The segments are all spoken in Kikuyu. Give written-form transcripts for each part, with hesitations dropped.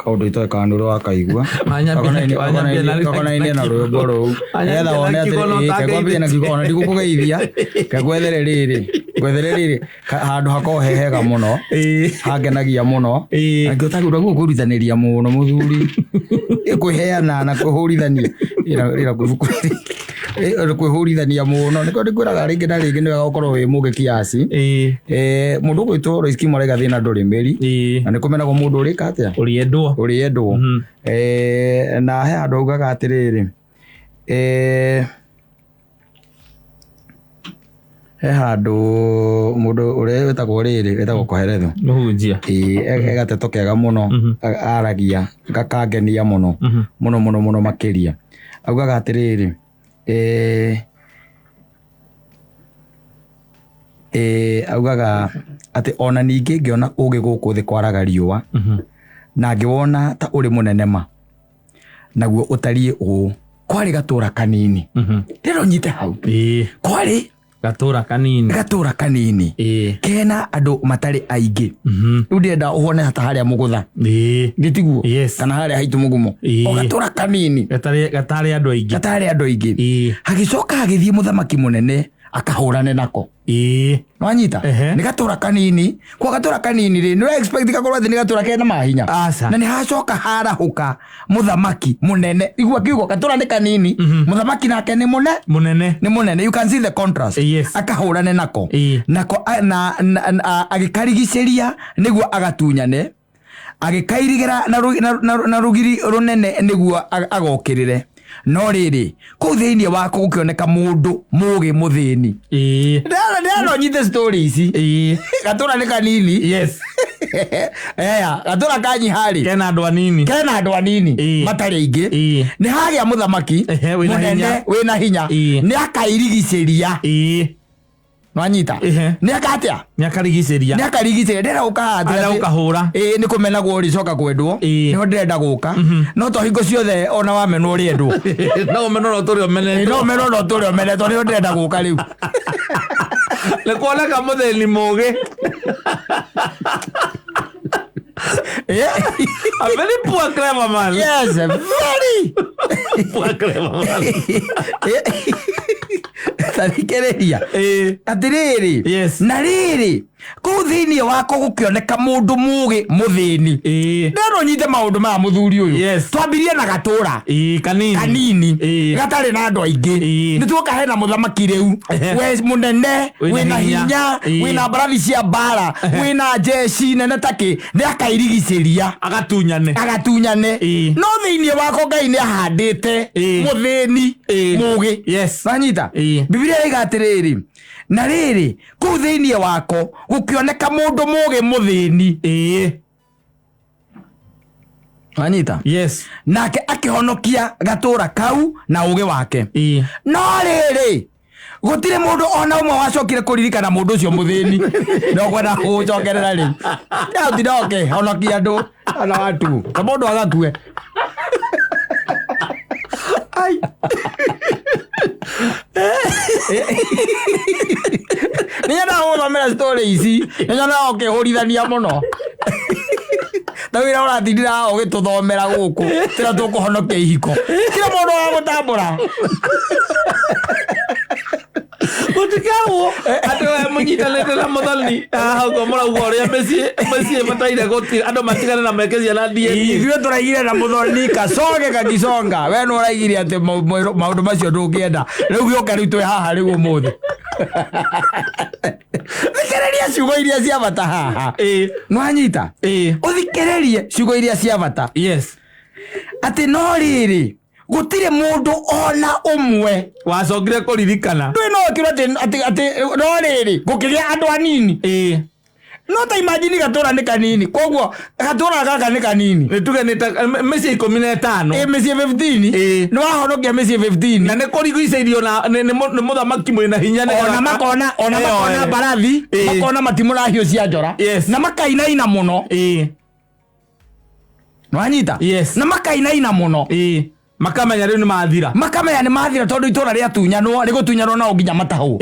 Kaũndũ itoĩ kana nĩ ũrĩ wakaigua. Wanyambia na- Gakonainie na rwĩmbo rũu. Wanyambia Nĩgetha na wone atĩ kiugo no ĩĩ, kekwambia na kiugo ona ndigũkũgeithia. Kekwethere rĩrĩ. Ngwethere rĩrĩ handũ hakoragwo he hega mũno. Hangenagia mũno. Na nĩkĩo ũtagĩrĩirwo kwĩrutanĩria mũno mũthuri. Kwĩheana na kwĩhũrithania. Ĩra ibuku rĩrĩ. Kwĩhũrithania mũno. Nĩkĩo ndĩkwĩraga rĩngĩ na rĩngĩ nĩ wega gũkorwo wĩ mũgĩ kiasi. Mũndũ ũgwĩtwo Lois Kimura arauga thĩna ndũrĩ mĩri. Na nĩ kũmenagwo mũndũ ũrĩka atĩa? Ũrĩendwo. Ũrĩendwo. Na he handũ augaga atĩrĩrĩ, he handũ mũndũ ũrĩa wĩtagwo rĩrĩ wĩtagwo Koheletho. Mũhunjia. Ĩĩ, e gateto kega mũno aragia gakangenia mũno mũno mũno mũno makĩria. Augaga atĩrĩrĩ, augaga atĩ ona ningĩ ngĩona ũgĩ gũkũ thĩ kwaraga riũa na ngĩwona ta ũrĩ mũnene ma, naguo ũtariĩ ũũ, kwarĩ gatũra kanini. Rĩrĩa ũnyite hau. Kwarĩ Gatũra kanini. Gatũra kanini. Kena andũ matarĩ aingĩ. Rĩu ndĩrenda ũhone ta harĩa Mũgũtha. Gĩtiguo? Yes. Kana harĩa haitũ Mũgumo. O gatũra kanini. Gatarĩ andũ aingĩ. Gatarĩ andũ aingĩ. Hagĩcoka hagĩthiĩ mũthamaki mũnene akahũrane nako. Nĩwanyita? Nĩ gatũra kanini. Kwa gatũra kanini rĩ, nĩ ũra expect gakorwo atĩ nĩ gatũra kena mahinya. Aca. Na nĩ hacoka harahũka mũthamaki mũnene. Igua kiugo gatũra nĩ kanini, mũthamaki nake nĩ mũne. Mũnene. Nĩ mũnene. You can see the contrast. Akahũrane nako. Nako agĩkarigicĩria nĩguo agatunyane. Agĩkairigĩra na rũgiri rũnene nĩguo agokĩrĩre. No rĩrĩ, kũu thĩinĩ wako gũkĩoneka mũndũ mũũgĩ mũthĩni. Ndĩrona nyite story ici. Gatũra nĩ kanini. Eya, gatũra kanyiha-rĩ. Kena andũ anini. Kena andũ anini. Matarĩ aingĩ. Nĩ hagĩa mũthamaki Wĩna mũnene hinya. wĩna hinya. Nĩ akairigicĩria. Nwanyita? Nĩ aka atĩa? Nĩ akarigicĩria. Nĩ akarigicĩria. Ndĩrenda gũka haha atĩ Arenda atĩ gũkahũra. Ĩĩ, nĩ kũmenagwo ũrĩcoka kwendwo. Nĩho ndĩrenda gũka. No to hingo ciothe ona wamenwo ũrĩendwo. No ũmenwo no ũtũre ũmenetwo. No ũmenwo no ũtũre ũmenetwo, nĩho ndĩrenda gũka rĩu. Nĩ kuoneka mũthĩni mũgĩ. A very poor clever man. Yes, very poor clever man. Ta thikĩrĩria. Atĩrĩrĩ. Yes. Na rĩrĩ, kũu thĩinĩ wako gũkĩoneka mũndũ mũgĩ mũthĩni. Ndĩrenda ũnyite maũndũ maya mũthuri ũyũ. Yes. Twambirie na gatũra. Kanini. Kanini. Ĩĩ. Gatarĩ na andũ aingĩ. Ĩĩ. Nĩ tuoka hena mũthamaki rĩu. We mũnene, Wĩna wĩna hinya. hinya, Ĩĩ. wĩna mbarathi cia mbara, wĩna njeci nene takĩ, nĩ akairigicĩria. Agatunyane. Agatunyane. Ĩĩ. No thĩinĩ wako Ngai nĩ ahandĩte Ĩĩ. mũthĩni Ĩĩ. mũgĩ. Yes. Wanyita? Ĩĩ. Bibilia ĩroiga atĩrĩrĩ, na rĩrĩ, kũu thĩinĩ wako gũkĩoneka mũndũ mũgĩ mũthĩni. Ĩĩ. Wanyita? Yes. Nake akĩhonokia gatũra kau na ũgĩ wake. Ĩĩ. No rĩrĩ, gũtirĩ mũndũ ona ũmwe wacokire kũririkana mũndũ ũcio mũthĩni. No kwenda gũcokerera rĩu. Ndatinda ũkĩhonokia andũ ona watu. Ta mũndũ agakue. Ai. Nĩ nyendaga gũthomera story ici. Nĩ nyonaga ũkĩhũrithania mũno. Ta wĩra ũratindĩra haha ũgĩtũthomera gũkũ. Tĩra tũkũhonokia ihiko. Tira mũndũ wa gũtambũra. Gũtikerwo atĩ we mũnyitanĩte na mũthoni haha ũguo mũrauga ũrĩa mĩciĩ ĩbataire andũ matigane na meke ciana DNA. Ithuĩ tũraigire na mũthoni kacoge kagisonga. We nĩ ũraigire atĩ maũndũ macio ndũngĩenda. Rĩu gĩũka rĩu twĩ haha rĩu ũmũthĩ. Thikĩrĩria ciugo iria cia bata haha. Nĩwanyita? Ũthikĩrĩrie ciugo iria cia bata. Yes. Atĩ no rĩrĩ, gũtirĩ mũndũ ona ũmwe wacokire kũririkana. Ndũĩ no ũkĩrwo atĩ no rĩrĩ, gũkĩgĩa andũ anini. No ta imagine gatũra nĩ kanini. Koguo gatũra gaka nĩ kanini. Nĩ tuge nĩ ta mĩciĩ ikũmi na ĩtano. Ĩ, mĩciĩ 15. Nĩ wahonokia mĩciĩ 15. Na nĩ kũrigicĩirio na nĩ mũthamaki mwĩna hinya nĩ Ona getha makona eyoere. mbarathi, makona matimũ na hiũ cia njora. Yes. Na makainaina mũno. Nĩwanyita? Yes. Na makainaina mũno. Makamenya rĩu nĩ mathira. Makamenya nĩ mathira tondũ itũra rĩatunyanwo, rĩgũtunyanwo nao nginya matahwo.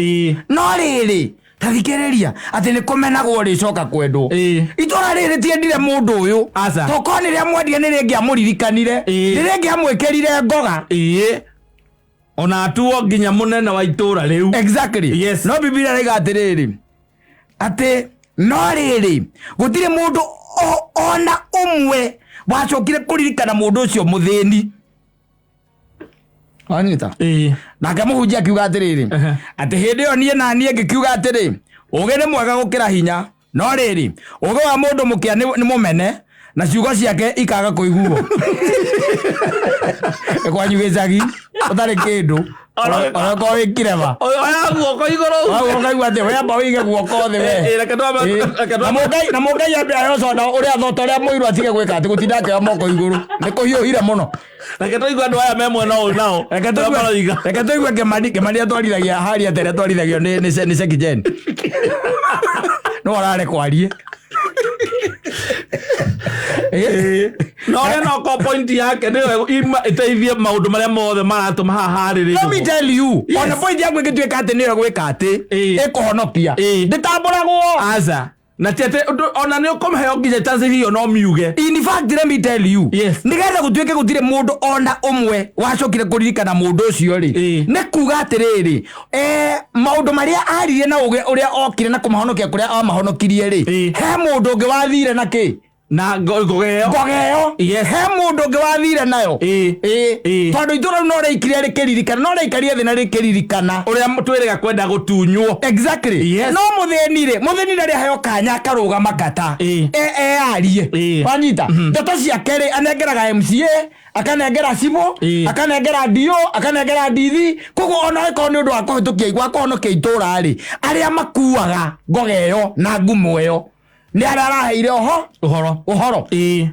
No rĩrĩ, Ta thikĩrĩria atĩ nĩ kũmenagwo rĩcoka kwendwo. Ĩĩ. Itũra rĩrĩ rĩtiendire mũndũ ũyũ. Aca. Tokorwo nĩ rĩamwendire, nĩ rĩngĩamũririkanire, Ĩĩ. nĩ rĩngĩamwĩkĩrire ngoga. Ĩĩ, ona atuo nginya mũnene wa itũra rĩu. Exactly. Yes. No Bibilia ĩraiga atĩrĩrĩ, atĩ no rĩrĩ, gũtirĩ mũndũ ona ũmwe wacokire kũririkana mũndũ ũcio mũthĩni. Wanyita? Ĩĩ. Nake mũhunjia akiuga atĩrĩrĩ, Ehe. atĩ hĩndĩ ĩyo niĩ na niĩ ngĩkiuga atĩrĩ, ũgĩ nĩ mwega gũkĩra hinya, no rĩrĩ, ũgĩ wa mũndũ mũkĩa nĩ mũmene, na ciugo ciake ikaga kũiguo. Nĩ kwanyu gĩcagi ũtarĩ kĩndũ, onakorwo wĩ kirema. Oya guoko igũrũ. Ũkaigua atĩ we amba wĩige guoko thĩ we. Ĩĩ, reke Ĩĩ. reke Na na mũngai ambe aheo soda ũrĩa thota ũrĩa mũirũ atige gwĩka atĩ gũtinda akĩoya moko igũrũ, nĩ kũhiũhire mũno. Reke tũigue andũ aya me mwena ũyũ nao Reke ũrĩa maroiga. Reke tũigue Kĩmani. Kĩmani atwarithagia hari atĩ atwarithagio nĩ Sekijen, no ararekwo arie. Na ũrĩa no ko point yake nĩyo ĩteithie maũndũ marĩa mothe maratũma haha Let me harĩrĩrio. tell you, Yes. ona point yaku ĩngĩtuĩka atĩ nĩyo gwĩka atĩ Ĩĩ. ĩkũhonokia, Ĩĩ. ndĩtambũragwo. Aca, na ti atĩ ona nĩ ũkũmũheo nginya chance hiyo no miuge. In fact, let me tell you, Yes. nigetha gũtuĩke gũtirĩ mũndũ ona ũmwe wacokire kũririkana mũndũ ũcio rĩ, Ĩĩ. nĩ kuga atĩrĩrĩ, maũndũ marĩa aririe na ũgĩ ũrĩa okire na kũmahonokia kũrĩa amahonokirie rĩ, Ĩĩ. he mũndũ ũngĩ wathire na kĩ? Na ngoga ĩyo. Ngoga ĩyo. Yes. He mũndũ ũngĩ wathire nayo. Ĩĩ. Ĩĩ. Ĩĩ. Tondũ itũra rĩu no rĩaikire rĩkĩririkana, no rĩaikarire thĩ na rĩkĩririkana Ũrĩa twĩrĩga kwenda gũtunywo. Exactly. Yes. No mũthĩni rĩ, mũthĩni rĩrĩa aheo kanya akarũgama kata Ĩĩ. eyarie, Ĩĩ. wanyita, ndeto ciake rĩ, anengeraga MCA, akanengera cibũ, Ĩĩ. akanengera dio, akanengera ndithi. Koguo ona ĩkorwo nĩ ũndũ wa kũhĩtũkia, wa kũhonokia itũra rĩ, arĩa makuaga ngoga ĩyo na ngumo ĩyo nĩ arĩa araheire oho Ũhoro. Ũhoro. Ĩĩ.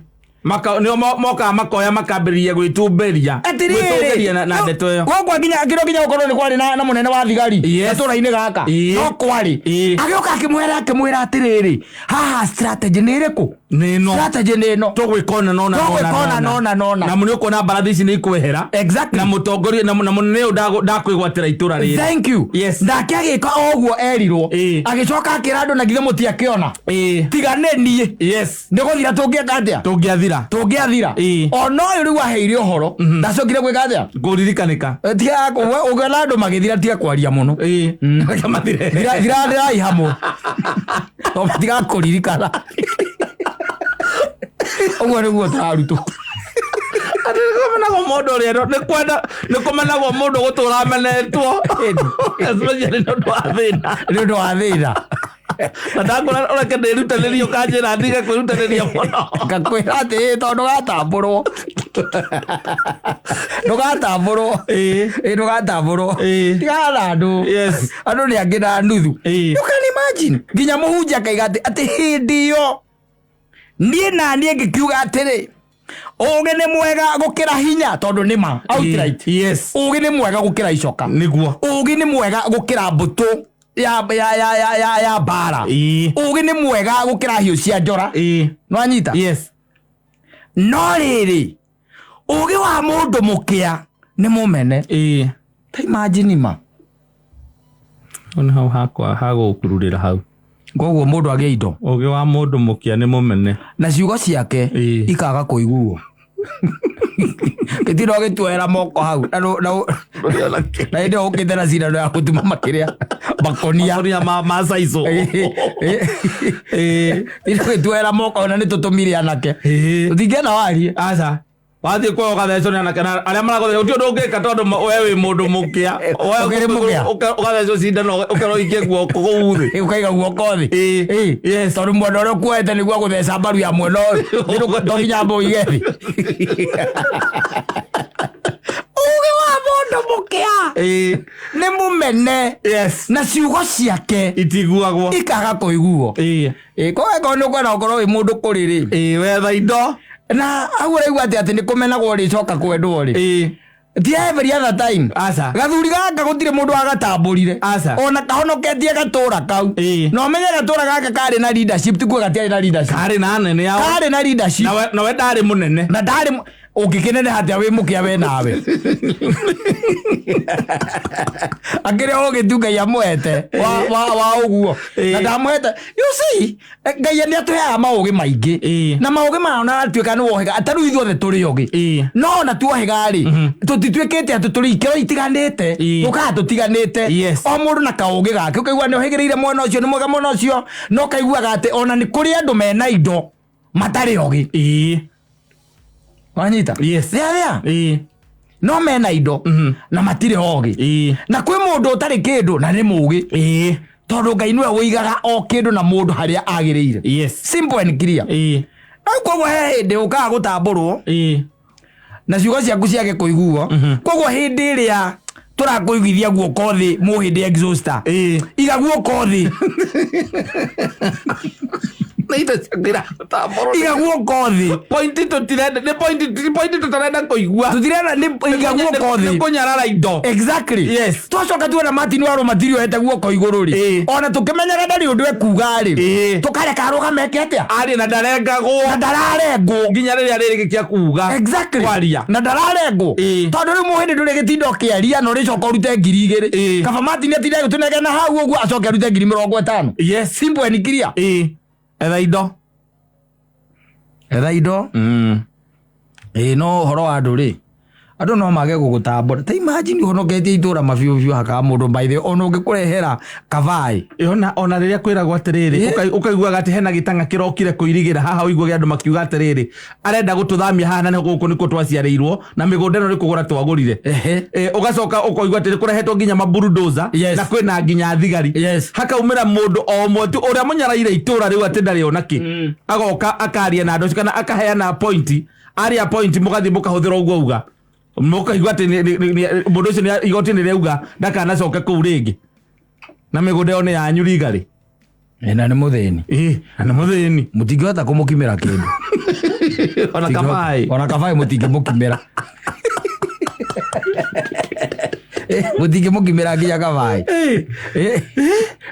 Nĩo mokaga makoya makambĩrĩria gwĩtumberia, gwĩtũngĩria na ndeto ĩyo. Koguo nginya kĩro nginya gũkorwo nĩ kwarĩ na mũnene wa thigari Yes. gatũra-inĩ gaka, Ĩĩ. no kwarĩ, Ĩĩ. agĩũka akĩmwĩra atĩrĩrĩ, haha strategy nĩ ĩrĩkũ? Nĩ ĩno. Strategy nĩ ĩno. Tũgwĩka ũna na ũna na ũna Tũgwĩka ũna na na ũna na ũna. Na nĩ ũkuona mbarathi ici nĩ ikwehera. Exactly. Na mũtongoria na mũnene ũyũ ndakwĩgwatĩra itũra rĩrĩ. Thank you. Yes. Nake agĩka o ũguo erirwo. Ĩĩ. Agĩcoka akĩra andũ, na githĩ mũtiakĩona, Ĩĩ. tiga nĩ niĩ, Yes. nĩ gũthira tũngĩeka atĩa? Tũngĩathira. Tũngĩathira. Ĩĩ. Ona ũyũ rĩu aheire ũhoro ndacokire gwĩka atĩa? Kũririkanĩka. Tiga ũngĩona andũ magĩthira, tiga kwaria mũno. Ĩĩ. Reke mathire. Thirai hamwe tondũ matigakũririkana. Ũguo nĩguo tũrarutwo. Atĩ nĩ kũmenagwo mũndũ ũrĩa nĩ kwenda, nĩ kũmenagwo mũndũ gũtũra amenetwo, especially nĩ ũndũ wa thĩna. Nĩ ũndũ wa thĩna. Na ndakũra ũreke ndĩrutanĩrie, ũkanjĩra ndige kwĩrutanĩria mũno. Ngakwĩra atĩ ĩ, tondũ ndũgatambũrwo, ndũgatambũrwo. Ĩĩ. Ĩ, ndũgatambũrwo. Ĩĩ. Tigana na andũ. Yes. Andũ nĩ angĩ na nuthu. Ĩĩ. You can imagine nginya mũhunjia akaiga atĩ hĩndĩ ĩyo niĩ na niĩ ngĩkiuga atĩrĩ, ũgĩ nĩ mwega gũkĩra hinya, tondũ nĩ ma outright. Yes. Ũgĩ nĩ mwega gũkĩra icoka. Nĩguo. Ũgĩ nĩ mwega gũkĩra mbũtũ ya mbara. Ĩĩ. Ũgĩ nĩ mwega gũkĩra hiũ cia njora. Ĩĩ. Nĩwanyita? Yes. No rĩrĩ, ũgĩ wa mũndũ mũkĩa nĩ mũmene. Ĩĩ. Ta imagine ma. Hau nĩ hau hakwa hagũkururĩra hau. Koguo mũndũ agĩe indo, Ũgĩ wa mũndũ mũkĩa nĩ mũmene. Na ciugo ciake Ĩĩ. ikaga kũiguo. Gĩtirĩ ũgĩtuoera moko hau na hĩndĩ ĩyo ũkĩte na cindano ya gũtuma makĩrĩa makonia. Makonia ma caicũ. Ĩĩ, ũgĩtuoera moko na nĩ tũtũmire anake. Ĩĩ. Tũtingĩenda warie. Aca, wathiĩ kwa ũgathecwo nĩ anake na arĩa maragũtheca, gũtirĩ ũndũ ũngĩka tondũ we wĩ mũndũ mũkĩa. We Ũkĩrĩ mũkĩa. Ũgathecwo cindano ũkerwo ũikie guoko kũu thĩ. Ĩ, ũkaiga guoko thĩ. Ĩĩ. Ĩĩ. Yes. Tondũ mwena ũrĩa ũkuoete nĩguo agũtheca mbaru ya mwena ũyũ, to nginya amba ũige thĩ. Ũgĩ wa mũndũ mũkĩa Ĩĩ. nĩ mũmene, Yes. na ciugo ciake Itiguagwo. ikaga kũiguo. Ĩĩ. Ĩ, koguo nĩ ũkwenda gũkorwo wĩ mũndũ kũrĩ rĩ, Ĩĩ, wetha indo. Na hau ũraigua atĩ nĩ kũmenagwo rĩcoka kwendwo rĩ, Ĩĩ. ti every other time. Aca. Gathuri gaka gũtirĩ mũndũ wagatambũrire. Aca. Ona kahonoketie gatũra kau. Ĩĩ. Na ũmenye gatũra gaka karĩ na leadership, ti kuga gatiarĩ na leadership. Karĩ na anene ao. Karĩ na leadership. Na we ndarĩ mũnene. Na ndarĩ Ũngĩkĩneneha atĩa wĩ mũkĩa we nawe? Akĩrĩ ũgĩ tu Ngai amũhete wa ũguo. Na ndamũhete. You see, Ngai nĩ atũheaga maũgĩ maingĩ. Na maũgĩ maya ona atuĩka nĩ wohĩga, ta rĩu ithuothe tũrĩ ogĩ. No ona tuohĩga rĩ, tũtituĩkĩte atĩ tũrĩ ikĩro itiganĩte. Tũkaga tũtiganĩte. O mũndũ na kaũgĩ gake. Ũkaigua nĩ ũhĩgĩrĩire mwena ũcio, nĩ mwega mwena ũcio, no ũkaiguaga atĩ ona nĩ kũrĩ andũ mena indo matarĩ ogĩ. Wanyita? Yes. Rĩa rĩa. No mena indo na matirĩ ogĩ. Na kwĩ mũndũ ũtarĩ kĩndũ na nĩ mũgĩ. Tondũ Ngai nĩwe ũigaga o kĩndũ na mũndũ harĩa agĩrĩire. Simple and clear. Rĩu koguo he hĩndĩ ũkaga gũtambũrwo na ciugo ciaku ciage kũiguo. Koguo hĩndĩ ĩrĩa tũrakũiguithia guoko thĩ mũhĩndĩ exhauster. Iga guoko thĩ. Nĩ indo ciaku iratambũrwo. Iga guoko thĩ. Point tũtirenda, nĩ point, nĩ point tũtarenda kũigua. Tũtirenda nĩ iga guoko Nĩ thĩ. kũnyarara indo. Exactly. Yes. Twacoka tuona Martin wa Rũmatiri ohete guoko igũrũ rĩ. Ona tũkĩmenyaga ndarĩ ũndũ ekuga rĩ. Tũkareka arũgame eke atĩa? Arĩ na ndarengagwo. Na ndararengwo. Nginya rĩrĩa arĩrĩkia kuga. Exactly. Kwaria. Na ndararengwo. Tondũ rĩu mũhĩndĩ ndũrĩ gĩtinda ũkĩaria na ũrĩcoka ũrute 2,000. Kaba Martin atinde agĩtũnegena hau ũguo acoke arute 50,000. Yes. Simple and clear. Etha indo. Etha indo. No ũhoro wa andũ rĩ, andũ no mage gũgũtambũra. Ta imagine ũhonoketie itũra mabiũ biũ hakaga mũndũ by the way, ona ũngĩkũrehera kabaĩ. Ona rĩrĩa kwĩragwo atĩrĩrĩ, ũkaiguaga atĩ hena gĩtang'a kĩrokire kũirigĩra haha, ũiguage andũ makiuga atĩrĩrĩ, arenda gũtũthamia haha na nĩ gũkũ nĩkuo twaciarĩirwo na mĩgũnda ĩno nĩ kũgũra twagũrire. Ũgacoka ũkoigua atĩ nĩ kũrehetwo nginya mabulldozer na kwĩna nginya thigari. Hakaumĩra mũndũ o ũmwe tu ũrĩa mũnyaraire itũra rĩu atĩ ndarĩ ona kĩ. Agoka akaria na andũ acio kana akaheana point, aria point mũgathiĩ mũkahũthĩra ũguo auga. Mũkaigua atĩ mũndũ ũcio igoti nĩ rĩauga ndakanacoke kũu rĩngĩ. Na mĩgũnda ĩyo nĩ yanyu rigarĩ. Na nĩ mũthĩni. Na nĩ mũthĩni. Mũtingĩhota kũmũkimĩra kĩndũ. Ona kabaĩ. Ona kabaĩ mũtingĩmũkimĩra. Mũtingĩmũkimĩra nginya kabaĩ.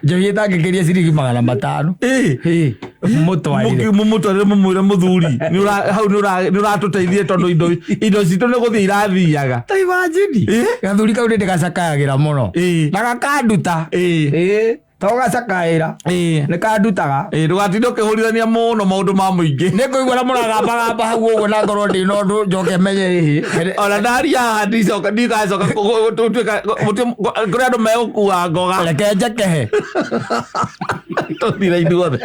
Njohi ĩtangĩkĩria ciringi 500. Mũtwarire. Mũmũtwarire mũmwĩre mũthuri. Hau nĩ ũratũteithia tondũ indo citũ nĩ gũthiĩ irathiaga. Ta imagine. Gathuri kau nĩ ndĩgacakayagĩra mũno. Na gakanduta. To gacakaĩra. Nĩ kandutaga. Ndũgatinde ũkĩhũrithania mũno maũndũ ma mũingĩ. Nĩ kũigua na mũragambagamba hau ũguo na ngorwo ndĩ na ũndũ njoke menye ĩhĩ. Ona ndaria haha ndicoka, ndigacoka gũtuĩka, kũrĩ andũ megũkua ngoga. Reke njekehe. Tũthire ithuothe.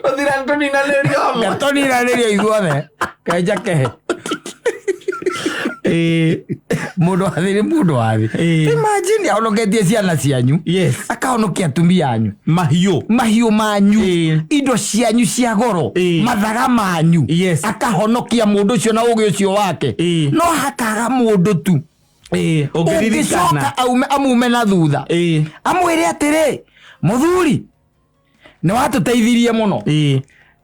Tũthire tũninanĩrio hamwe. Tũninanĩrio ithuothe. Reke njekehe. Mũndũ wa thĩ nĩ mũndũ wa thĩ. Imagine ahonoketie ciana cianyu. Akahonokia atumia anyu. Mahiũ. Mahiũ manyu. Indo cianyu cia goro. Mathaga manyu. Akahonokia mũndũ ũcio na ũgĩ ũcio wake. No hakaga mũndũ tu. Ũngĩririkana. Ũngĩcoka amume na thutha. Amwĩre atĩrĩ, mũthuri, nĩ watũteithirie mũno.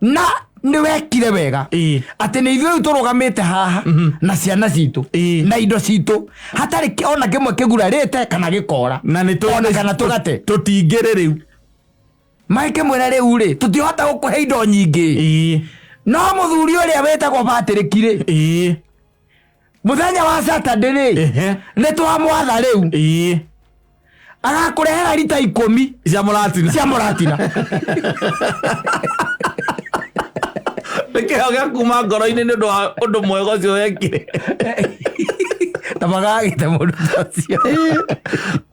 Na nĩ wekire wega. Atĩ nĩ ithuĩ rĩu tũrũgamĩte haha na ciana citũ na indo citũ hatarĩ ona kĩmwe kĩgurarĩte kana gĩkora. Na nĩ Ona kana tũgate. Tũtingĩrĩ rĩu. Magĩkĩmwĩra rĩu rĩ, tũtihota gũkũhe indo nyingĩ. No mũthuri ũrĩa wĩtagwo Patrick rĩ, mũthenya wa Saturday rĩ, nĩ twamwatha rĩu. Agakũrehera rita 10 cia mũratina. Cia mũratina. Nĩ kĩheo gĩa kuma ngoro-inĩ nĩ ũndũ wa ũndũ mwega ũcio wekire. Ta magagĩte mũndũ ta ũcio.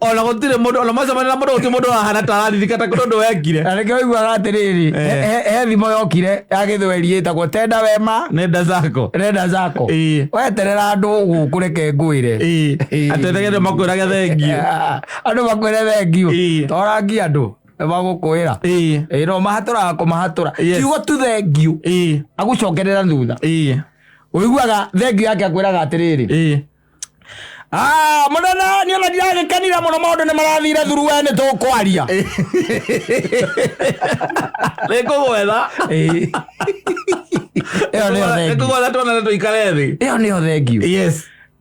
Ona gũtirĩ mũndũ, ona macemania na mũndũ gũtirĩ mũndũ ũrahana ta araririkana ta kũrĩ ũndũ wekire. Na nĩkĩo ũiguaga atĩrĩrĩ, he thimo yokire ya gĩthweri ĩtagwo tenda wema, nenda zako. Nenda zako. Weterera andũ gũkũ reke ngwĩre. Atetegere makwĩrage thengiũ. Andũ makwĩre thengiũ. Torangi andũ nĩmagũkwĩra. No mahatũraga kũmahatũra. Kiugo tu thengiũ. Agũcokerera thutha. Ũiguaga thengiũ yake akwĩraga atĩrĩrĩ. Mũnene, niĩ ona ndiragĩkenire mũno maũndũ nĩ marathire thuru we nĩ tũkwaria. Nĩngũgwetha. Ĩyo nĩyo thengiũ. Nĩngũgwetha tuonane tũikare thĩ. Ĩyo nĩyo thengiũ.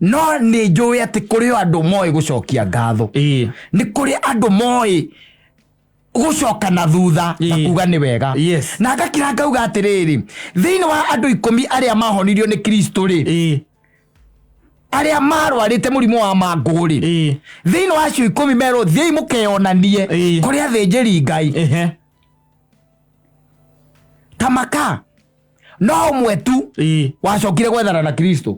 No nĩ njũĩ atĩ kũrĩ o andũ moĩ gũcokia ngatho. Nĩ kũrĩ andũ moĩ Gũcoka na thutha na kuga nĩ wega. Na ngakira ngauga atĩrĩrĩ, thĩinĩ wa andũ 10 arĩa mahonirio nĩ Kristo rĩ, arĩa marwarĩte mũrimũ wa mangũ rĩ, thĩinĩ wa acio 10 merwo thiĩi mũkeyonanie kũrĩ athĩnjĩri Ngai. Ta maka no ũmwe tu wacokire gwethana na Kristo.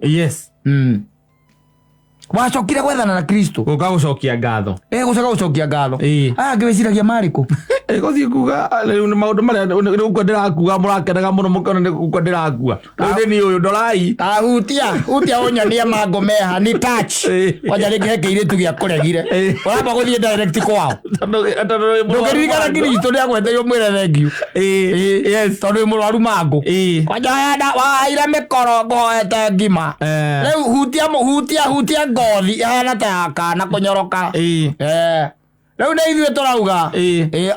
Wacokire gwethana na Kristo. Gũka gũcokia ngatho. Gũcoka gũcokia ngatho. Aya angĩ wĩciragia marĩ kũ? Gũthiĩ kuga rĩu nĩ maũndũ marĩa nĩ gũkua ndĩrakua, mũrakenaga mũno mũkĩona nĩ gũkua ndĩrakua. Rĩu nĩ niĩ ũyũ, ndorai. Ta hutia, hutia ũnyonie mangũ meha, ni touch. Kwanja rĩngĩ he kĩirĩtu gĩa kũregire. Ũramba gũthiĩ direct kwao. Ndũngĩririkana Kristo nĩ agweteire ũmwĩre thengiũ. Tondũ wĩ mũrwaru mangũ. Kwanja wahaire mĩkoro ngũhoete ngima. Rĩu hutia hutia hutia ngothi ĩhana ta ya kana kũnyoroka. Rĩu nĩ ithuĩ tũrauga.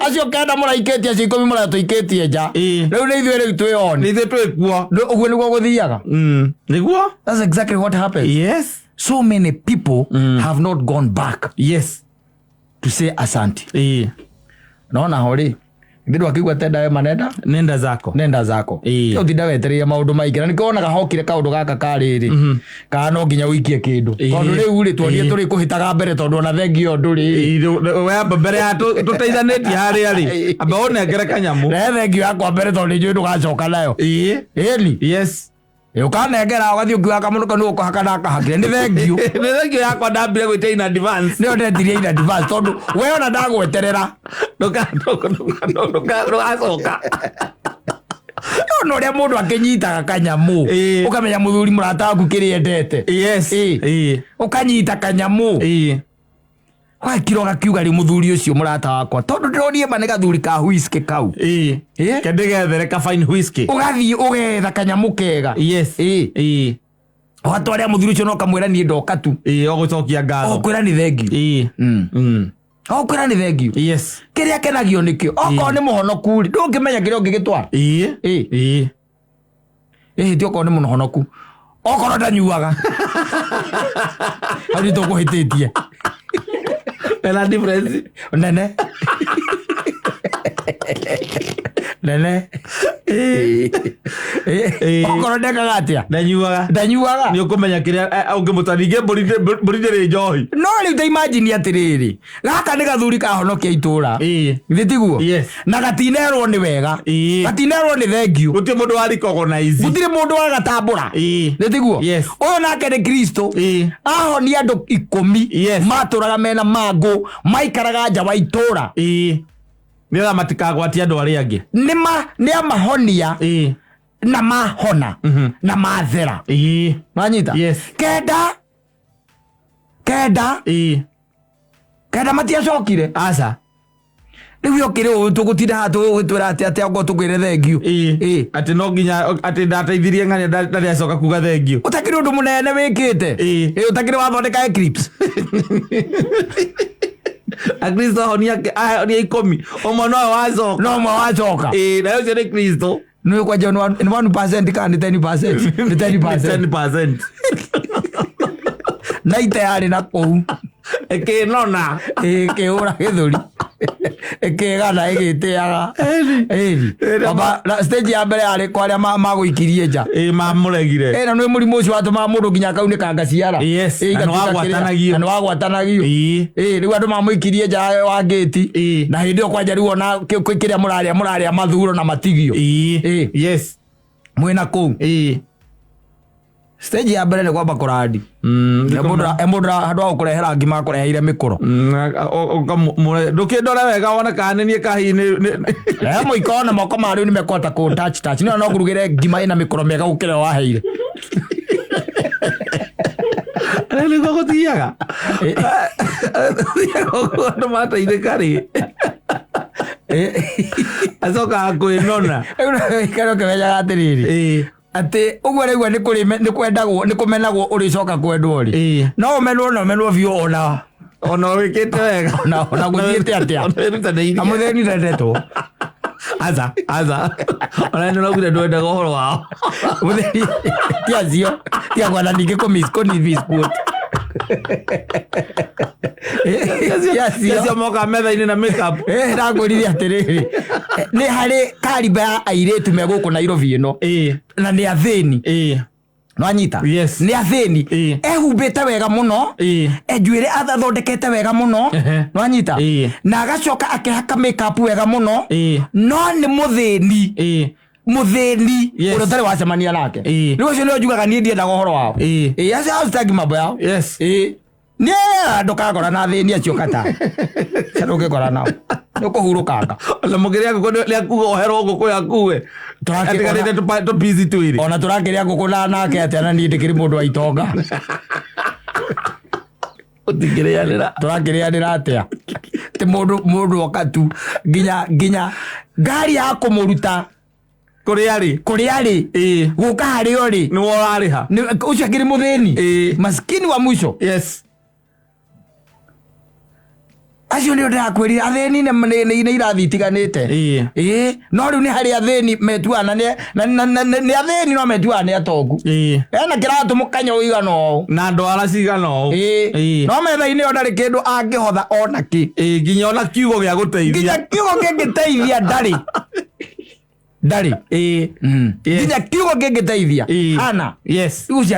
Acio 9 mũraikĩtie, acio 10 mũratũikĩtie nja. Rĩu nĩ ithuĩ rĩu twĩ on. Nĩ ithuĩ twĩ kuo. Ũguo nĩguo gũthiaga. Nĩguo? That's exactly what happens. So many people have not gone back to say asante. Nona ho rĩ, nĩ ndwakĩigua tenda we manenda? Nenda zako. Nenda zako. Ũtinda wetereire maũndũ maingĩ. Na nĩkĩo wonaga hokire kaũndũ gaka ka rĩrĩ. Kana no nginya ũikie kĩndũ. Tondũ rĩu rĩ, tuonire tũrĩ kũhĩtaga mbere tondũ ona thengi ĩyo ndũrĩ. We amba mbere ya tũteithanĩtie harĩa rĩ. Amba ũnengere kanyamũ. Rehe thengi yakwa mbere tondũ nĩnjũĩ ndũgacoka nayo. Ĩni. Ũkanengera ũgathiĩ ũkiugaga kamũndũ kau nĩ gũkũhaka na akahakire. Nĩ thengiũ. Nĩ thengiũ yakwa ndambire gwĩtia in advance. Nĩyo ndetirie in advance tondũ we ona ndagweterera. Ndũgacoka. No ũrĩa mũndũ akĩnyitaga kanyamũ. Ũkamenya mũthuri mũrata waku kĩrĩa endete. Ũkanyita kanyamũ. Gwakira ũgakiuga rĩu mũthuri ũcio mũrata wakwa tondũ ndĩronire ma nĩ gathuri ka whisky kau. Ke ndĩgethere ka fine whisky. Ũgathiĩ ũgetha kanyamũ kega. Ũgatwarĩra mũthuri ũcio na ũkamwĩra niĩ ndoka tu. Ũgũcokia ngatho. Ũkwĩra nĩ thengiũ. Ũkwĩra nĩ thengiũ. Kĩrĩa kenagio nĩkĩo. Okorwo nĩ mũhonoku rĩ, ndũngĩmenya kĩrĩa ũngĩgĩtwara. Ti okorwo nĩ mũhonoku. Okorwo ndanyuaga. Hau nĩ tũkũhĩtĩtie. Ena difference. Nene. Nene. Okorwo ndekaga atĩa? Ndanyuaga. Ndanyuaga. Nĩ ũkũmenya kĩrĩa ũngĩmũtwara. Ningĩ mbũri ndĩrĩ njohi. No rĩu ta imagine atĩrĩrĩ, gaka nĩ gathuri kahonokia itũra. Githĩ tiguo? Na gatinerwo nĩ wega. Gatinerwo nĩ thengiũ. Gũtirĩ mũndũ wa recognize. Gũtirĩ mũndũ wagatambũra. Nĩ tiguo? Ũyũ nake nĩ Kristo. Ahonia andũ 10. Matũraga mena mangũ, maikaraga nja wa itũra. Nĩgetha matikagwatie andũ arĩa angĩ. Nĩ amahonia. Na mahona. Na mathera. Wanyita? Kenda. Kenda. Kenda matiacokire. Aca. Rĩu yokĩrĩ ũũ tũgũtinda haha tũgũgĩtwĩra atĩ atĩ okorwo tũkwĩre thengiũ. Atĩ no nginya atĩ ndateithirie ng'ania ndarĩ acoka kuga thengiũ. Ũtakĩrĩ ũndũ mũnene wĩkĩte. Ũtakĩrĩ wathondeka eclipse. Akristo ahonia 10. Ũmwe nowe wacoka. No ũmwe wacoka. Na ũcio nĩ Kristo. Nĩ kwanja nĩ 1% kana nĩ 10%? Nĩ 10%. 10%. Na ite yarĩ na kũu. Ĩkĩnona. Ĩkĩhũra gĩthũri. Ĩkĩgana ĩgĩtĩaga. Amba, na stage ya mbere yarĩ kwa arĩa magũikirie nja. Mamũregire. Na nĩ mũrimũ ũcio watũmaga mũndũ nginya akaunĩkanga ciara. Na nĩ wagwatanagio. Na nĩ wagwatanagio. Rĩu andũ mamũikirie nja wa ngĩti. Na hĩndĩ ĩyo kwanja rĩu ona kĩrĩa mũrarĩa, mũrarĩa mathuro na matigio. Mwĩna kũu. Stage ya mbere nĩ kwamba kũrandi. Mũndũ handũ ha gũkũrehera ngima akũreheire mĩkũro. Ndũkĩndore wega wone kana nĩ niĩ kahihi nĩ- Mũiko ona moko ma rĩu nĩmekũhota kũ touch touch. Nĩ no ngũrugĩre ngima ĩna mĩkũro mĩega gũkĩra ĩyo waheire. Rĩu nĩguo gũthiaga. Gũthiaga ũguo andũ mateithĩka rĩ. Acokaga kwĩnona. Rĩu ũikare ũkĩmenyaga atĩrĩrĩ. Atĩ ũguo rĩu nĩ kũrĩ nĩ kwendagwo, nĩ kũmenagwo ũrĩcoka kwendwo rĩ. No ũmenwo na ũmenwo biũ ona. Ona wĩkĩte wega. Ona gũthiĩte atĩa? Ona wĩrutanĩirie. Na mũthĩni ndendetwo. Aca, aca. Ona nĩ ũraugire ndwendaga ũhoro wao. Mũthĩni, ti acio, ti akwa na ningĩ kũ misquote. Acio mokaga metha-inĩ na makeup. Ndakwĩrire atĩrĩrĩ, nĩ harĩ kariba ya airĩtu me gũkũ Nairobi ĩno na nĩ athĩni. Nwanyita? Yes. Nĩ athĩni. Ehumbĩte wega mũno, njuĩrĩ athondekete wega mũno. Nwanyita? Na agacoka akehaka makeup wega mũno, no nĩ mũthĩni. Mũthĩni ũrĩa ũtarĩ wacemania nake. Rĩu ũcio nĩo njugaga niĩ ndiendaga ũhoro wao. Ĩĩ, acio hao sitaki mambo yao. Ĩĩ, nĩ ndũkagora na athĩni acio kata ndũngĩkora nao nĩ ũkũhurũkanga. Ona mũkĩrĩa ngũkũ nĩ akuga oherwo ngũkũ yakuwe. Atigarĩte tũpici twĩrĩ. Ona tũrakĩrĩa ngũkũ na nake atĩa, na niĩ ndĩkĩrĩ mũndũ wa itonga? Ũtingĩrĩanĩra. Tũrakĩrĩanĩra atĩa? Ti mũndũ oka tu nginya ngari ya kũmũruta kũrĩa rĩ, kũrĩa rĩ, gũka harĩa ũrĩ. Nĩwe ũrarĩha. Ũcio akĩrĩ mũthĩni. Maskini wa mwisho. Acio nĩo ndĩrakwĩrire athĩni nĩ irathi itiganĩte. Ĩĩ, no rĩu nĩ harĩ athĩni metuaga na nĩ athĩni no metuaga nĩ atongu. Ena kĩratũ mũkanya ũigana ũũ. Na ndwara cigana ũũ. No metha-inĩ ĩyo ndarĩ kĩndũ angĩhotha ona kĩ. Nginya ona kiugo gĩa gũteithia. Nginya kiugo kĩngĩteithia ndarĩ. Ndarĩ. Nginya kiugo kĩngĩteithia. Hana. Rĩu ũcio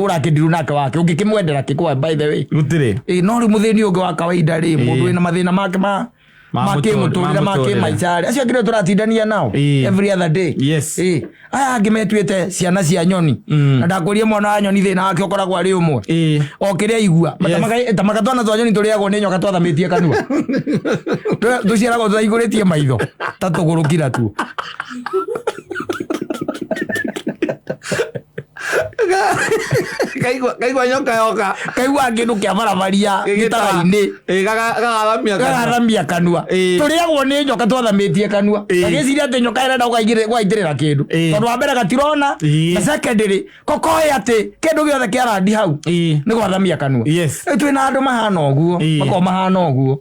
ũrakĩndiru nake wake ũngĩkĩmwendera kĩ by the way. Gũtirĩ. Ĩĩ, no rĩu mũthĩni ũngĩ wa kawaida rĩ, mũndũ wĩna mathĩna make ma Ma ma mũtũrĩre, kĩmũtũrĩre, ma ma mũtũrĩre. kĩmaica rĩ, acio angĩ nĩo tũratindania nao every other day. Ĩĩ, aya angĩ metuĩte ciana cia nyoni. Na ndakwĩrire mwana wa nyoni thĩna wake ũkoragwo arĩ ũmwe. O kĩrĩa aigua. Tamaka twana twa nyoni tũrĩagwo nĩ nyoka twathamĩtie kanua. Tũciaragwo tũtahingũrĩtie maitho ta tũgũrũki natuo. Kaigua nyoka yoka. Kaigua kĩndũ kĩa barabaria gĩtara-inĩ. Gagathamia kanua. Gagathamia kanua. Tũrĩagwo nĩ nyoka twathamĩtie kanua. Gagĩciria atĩ nyoka ĩrenda gũgaitĩrĩra kĩndũ. Tondũ wa mbere gatirona, na secondary kokoĩ atĩ kĩndũ gĩothe kĩarandi hau nĩ gwathamia kanua. Rĩu twĩna andũ mahana ũguo, makoragwo mahana ũguo.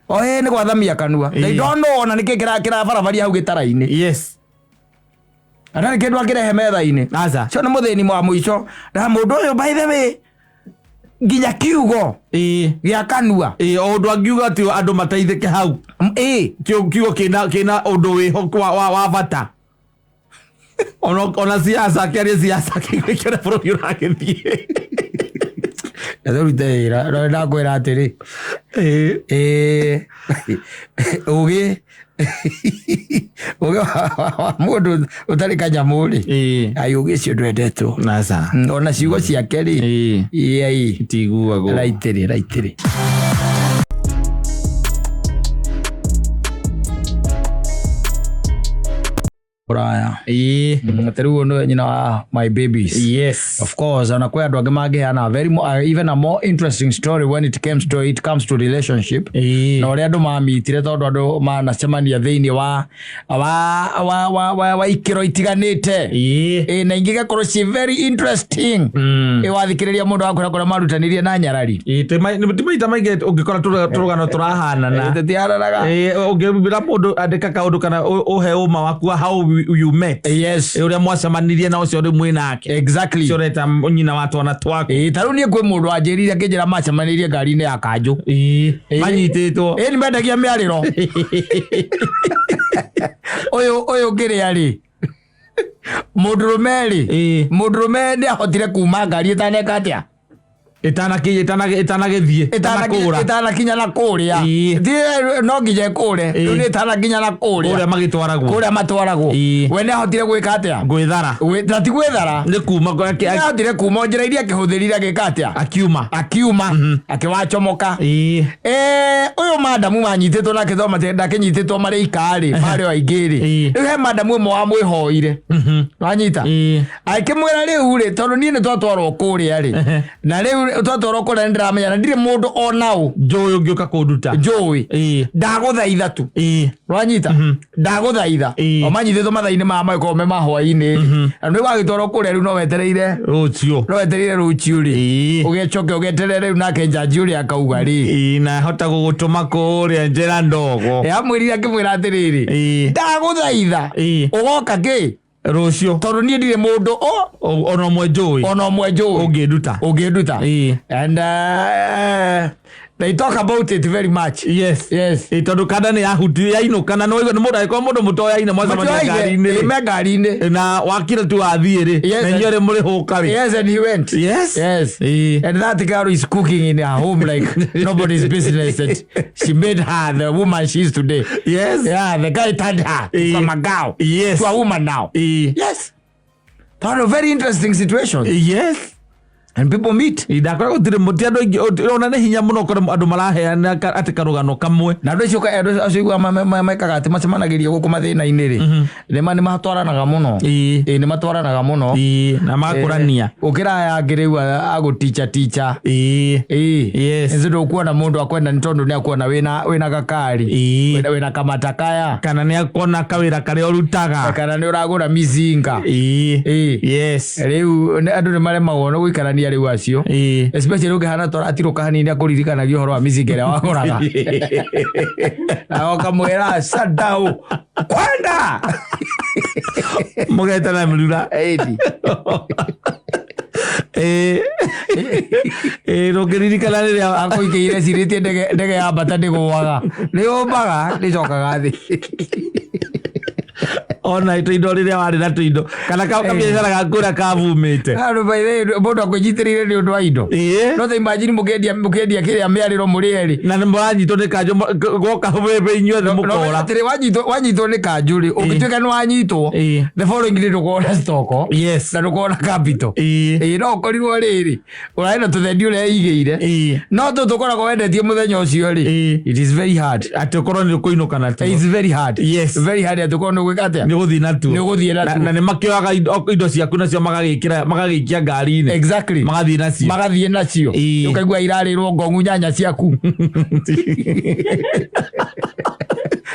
O ĩ nĩ gwathamia kanua. They don't know ona nĩkĩ kĩrabarabaria hau gĩtara-inĩ. Na ndarĩ kĩndũ angĩrehe metha-inĩ. Aca. Ũcio nĩ mũthĩni wa mũico. Na mũndũ ũyũ by the way nginya kiugo gĩa kanua. O ũndũ angiuga atĩ andũ mateithĩke hau. Kiugo kĩna ũndũ wĩho wa bata. Ona siasa, akĩaria siasa kĩrĩa bũrũri ũragĩthiĩ. Na tũrute wĩra, no ndakwĩra atĩrĩ. Ũgĩ wa mũndũ ũtarĩ kanyamũ rĩ. Ai, ũgĩ ũcio ndwendetwo. Aca. Ona ciugo ciake rĩ. Ĩĩ. Itiguagwo. Raitĩrĩ, raitĩrĩ. Rũraya. Atĩ rĩu nĩwe nyina wa my babies. Of course, ona kwĩ andũ angĩ mangĩheana very even a more interesting story when it comes to relationship. Na ũrĩa andũ mamitire tondũ andũ manacemania thĩinĩ wa ikĩro itiganĩte. Ĩĩ, na ingĩ igakorwo ci very interesting. Ĩ wathikĩrĩria mũndũ wakwĩra kũrĩa marutanirie na nyarari. Ti maita maingĩ ũngĩkora tũrũgano tũrahanana. Tũtihananaga. Ũngĩra mũndũ andĩka kaũndũ kana ũhe ũma waku wa how you met. Ũrĩa mwacemanirie na ũcio rĩu mwĩ nake. Ũcio ũreta nyina wa twana twaku. Ĩĩ, ta rĩu niĩ kwĩ mũndũ wanjĩrire akĩnjĩra macemanĩirie ngari-inĩ ya kanjũ. Manyitĩtwo. Ĩĩ, nĩ mendagia mĩarĩro. Ũyũ kĩrĩa rĩ, mũndũrũme rĩ, mũndũrũme nĩ ahotire kuma ngari ĩtaneka atĩa? Ĩtanagĩthiĩ. Ĩtanakũra. Ĩtanakinya na kũrĩa. No nginya ĩkũre. Rĩu nĩ ĩtanakinya na kũrĩa. Kũrĩa magĩtwaragwo. Kũrĩa matwaragwo. We nĩ ahotire gwĩka atĩa? Gwĩthara. Na ti gwĩthara. Nĩ kuma Nĩ ahotire kuma o njĩra iria akĩhũthĩrire agĩka atĩa? Akiuma. Akiuma. Akĩwacomoka. Ũyũ madamu manyitĩtwo nake to ndakĩnyitĩtwo marĩ ikarĩ marĩ o aingĩ rĩ. Rĩu he madamu ũmwe wamwĩhoire. Wanyita? Akĩmwĩra rĩu rĩ, tondũ niĩ nĩ twatwarwo kũrĩa rĩ, na rĩu twatwarwo kũrĩa nĩ ndĩramenya na ndirĩ mũndũ ona ũ Njũĩ ũngĩũka kũnduta. Njũĩ. Ndagũthaitha tu. Wanyita? Ndagũthaitha. O manyitĩtwo mathaa-inĩ maya magĩkorwo me ma hwaĩ-inĩ. Na nĩ wagĩtwarwo kũrĩa rĩu no wetereire. Rũciũ. No wetereire rũciũ rĩ. Ũgĩcoke ũgeterere rĩu nake njanji ũrĩa akauga rĩ. Na hota gũgũtũma kũrĩa njĩra ndogo. Amwĩrire akĩmwĩra atĩrĩrĩ, ndagũthaitha. Ũgoka kĩ? Rũciũ. Tondũ niĩ ndirĩ mũndũ o Ona ũmwe njũĩ. Ona ũmwe njũĩ. Ũngĩnduta. Ũngĩnduta. And they talk about it very much. Yes. Ĩ, tondũ kanda nĩ yahuti yainũka na nĩwaigua nĩ mũndũ angĩkorwo mũndũ mũtoyaine mwacemania Matioaine, ngari-inĩ rĩ. me ngari-inĩ. Na wakira tu wathiĩ rĩ, na inyuĩ rĩ mũrĩ hũka rĩ. Yes, and he went. Yes. And that girl is cooking in her home like nobody's business. And she made her the woman she is today. Yeah, the guy turned her from a girl to a woman now. Yes. Tondũ very interesting situation. And people meet. Ndakora gũtirĩ mũti andũ aingĩ ona nĩ hinya mũno ũkore andũ maraheana atĩ karũgano kamwe. Na andũ acio andũ acio igua mekaga atĩ macemanagĩria gũkũ mathĩna-inĩ rĩ, nĩ matwaranaga mũno. Ĩĩ, nĩ matwaranaga mũno. Na magakũrania. Gũkĩra aya angĩ rĩu agũticha ticha. Ĩĩ. Nĩ ndũkuona mũndũ akwenda nĩ tondũ nĩ akuona wĩna gakari. Wĩna kamatakaya. Kana nĩ akuona kawĩra karĩa ũrutaga. Kana nĩ ũragũra mizinga. Ĩĩ. Rĩu andũ nĩ maremagwo nĩ gũikarania rĩu acio. Especially ũngĩhana ta ũratirũka hanini akũririkanagia ũhoro wa mizinga ĩrĩa wagũraga. Na ũkamwĩra shut down. Kwenda. Mũgetana mĩrura. Ĩni. Ĩĩ, ndũngĩririkana rĩrĩa Akũingĩire cirĩtie ndege ya mbata ndĩgũaga. Nĩyũmbaga nĩcokaga thĩ. Ona tũindo rĩrĩa warĩ na tũindo kana kabiacara gaku ũrĩa kavumĩte. Andũ by the way, mũndũ akwĩnyitĩrĩire nĩ ũndũ wa indo. No ta imagine mũkĩendia kĩrĩa mĩarĩro mũrĩ erĩ. Na nĩ mũranyitwo nĩ kanjũ gwoka wĩmbĩ inyuothe mũkora. Atĩrĩ wanyitwo nĩ kanjũ rĩ, ũngĩtuĩka nĩ wanyitwo, the following day ndũkorwo na stock na ndũkorwo na capital. Ĩĩ, no ũkorirwo rĩrĩ ũrarĩ na tũthendi ũrĩa eigĩire, no tũtũ ũkoragwo wendetie mũthenya ũcio rĩ, it is very hard. Atĩ ũkorwo nĩ ũkũinũka natuo. It's very hard. Very hard atĩ ũkorwo nĩ ũgwĩka atĩa? Nĩ ũgũthiĩ natuo. Nĩ ũgũthiĩ natuo. Na nĩ makĩoyaga indo ciaku nacio magagĩkĩra magagĩikia ngari-inĩ. Magathiĩ nacio. Magathiĩ nacio. Ũkaigua irarĩrwo ngongu nyanya ciaku.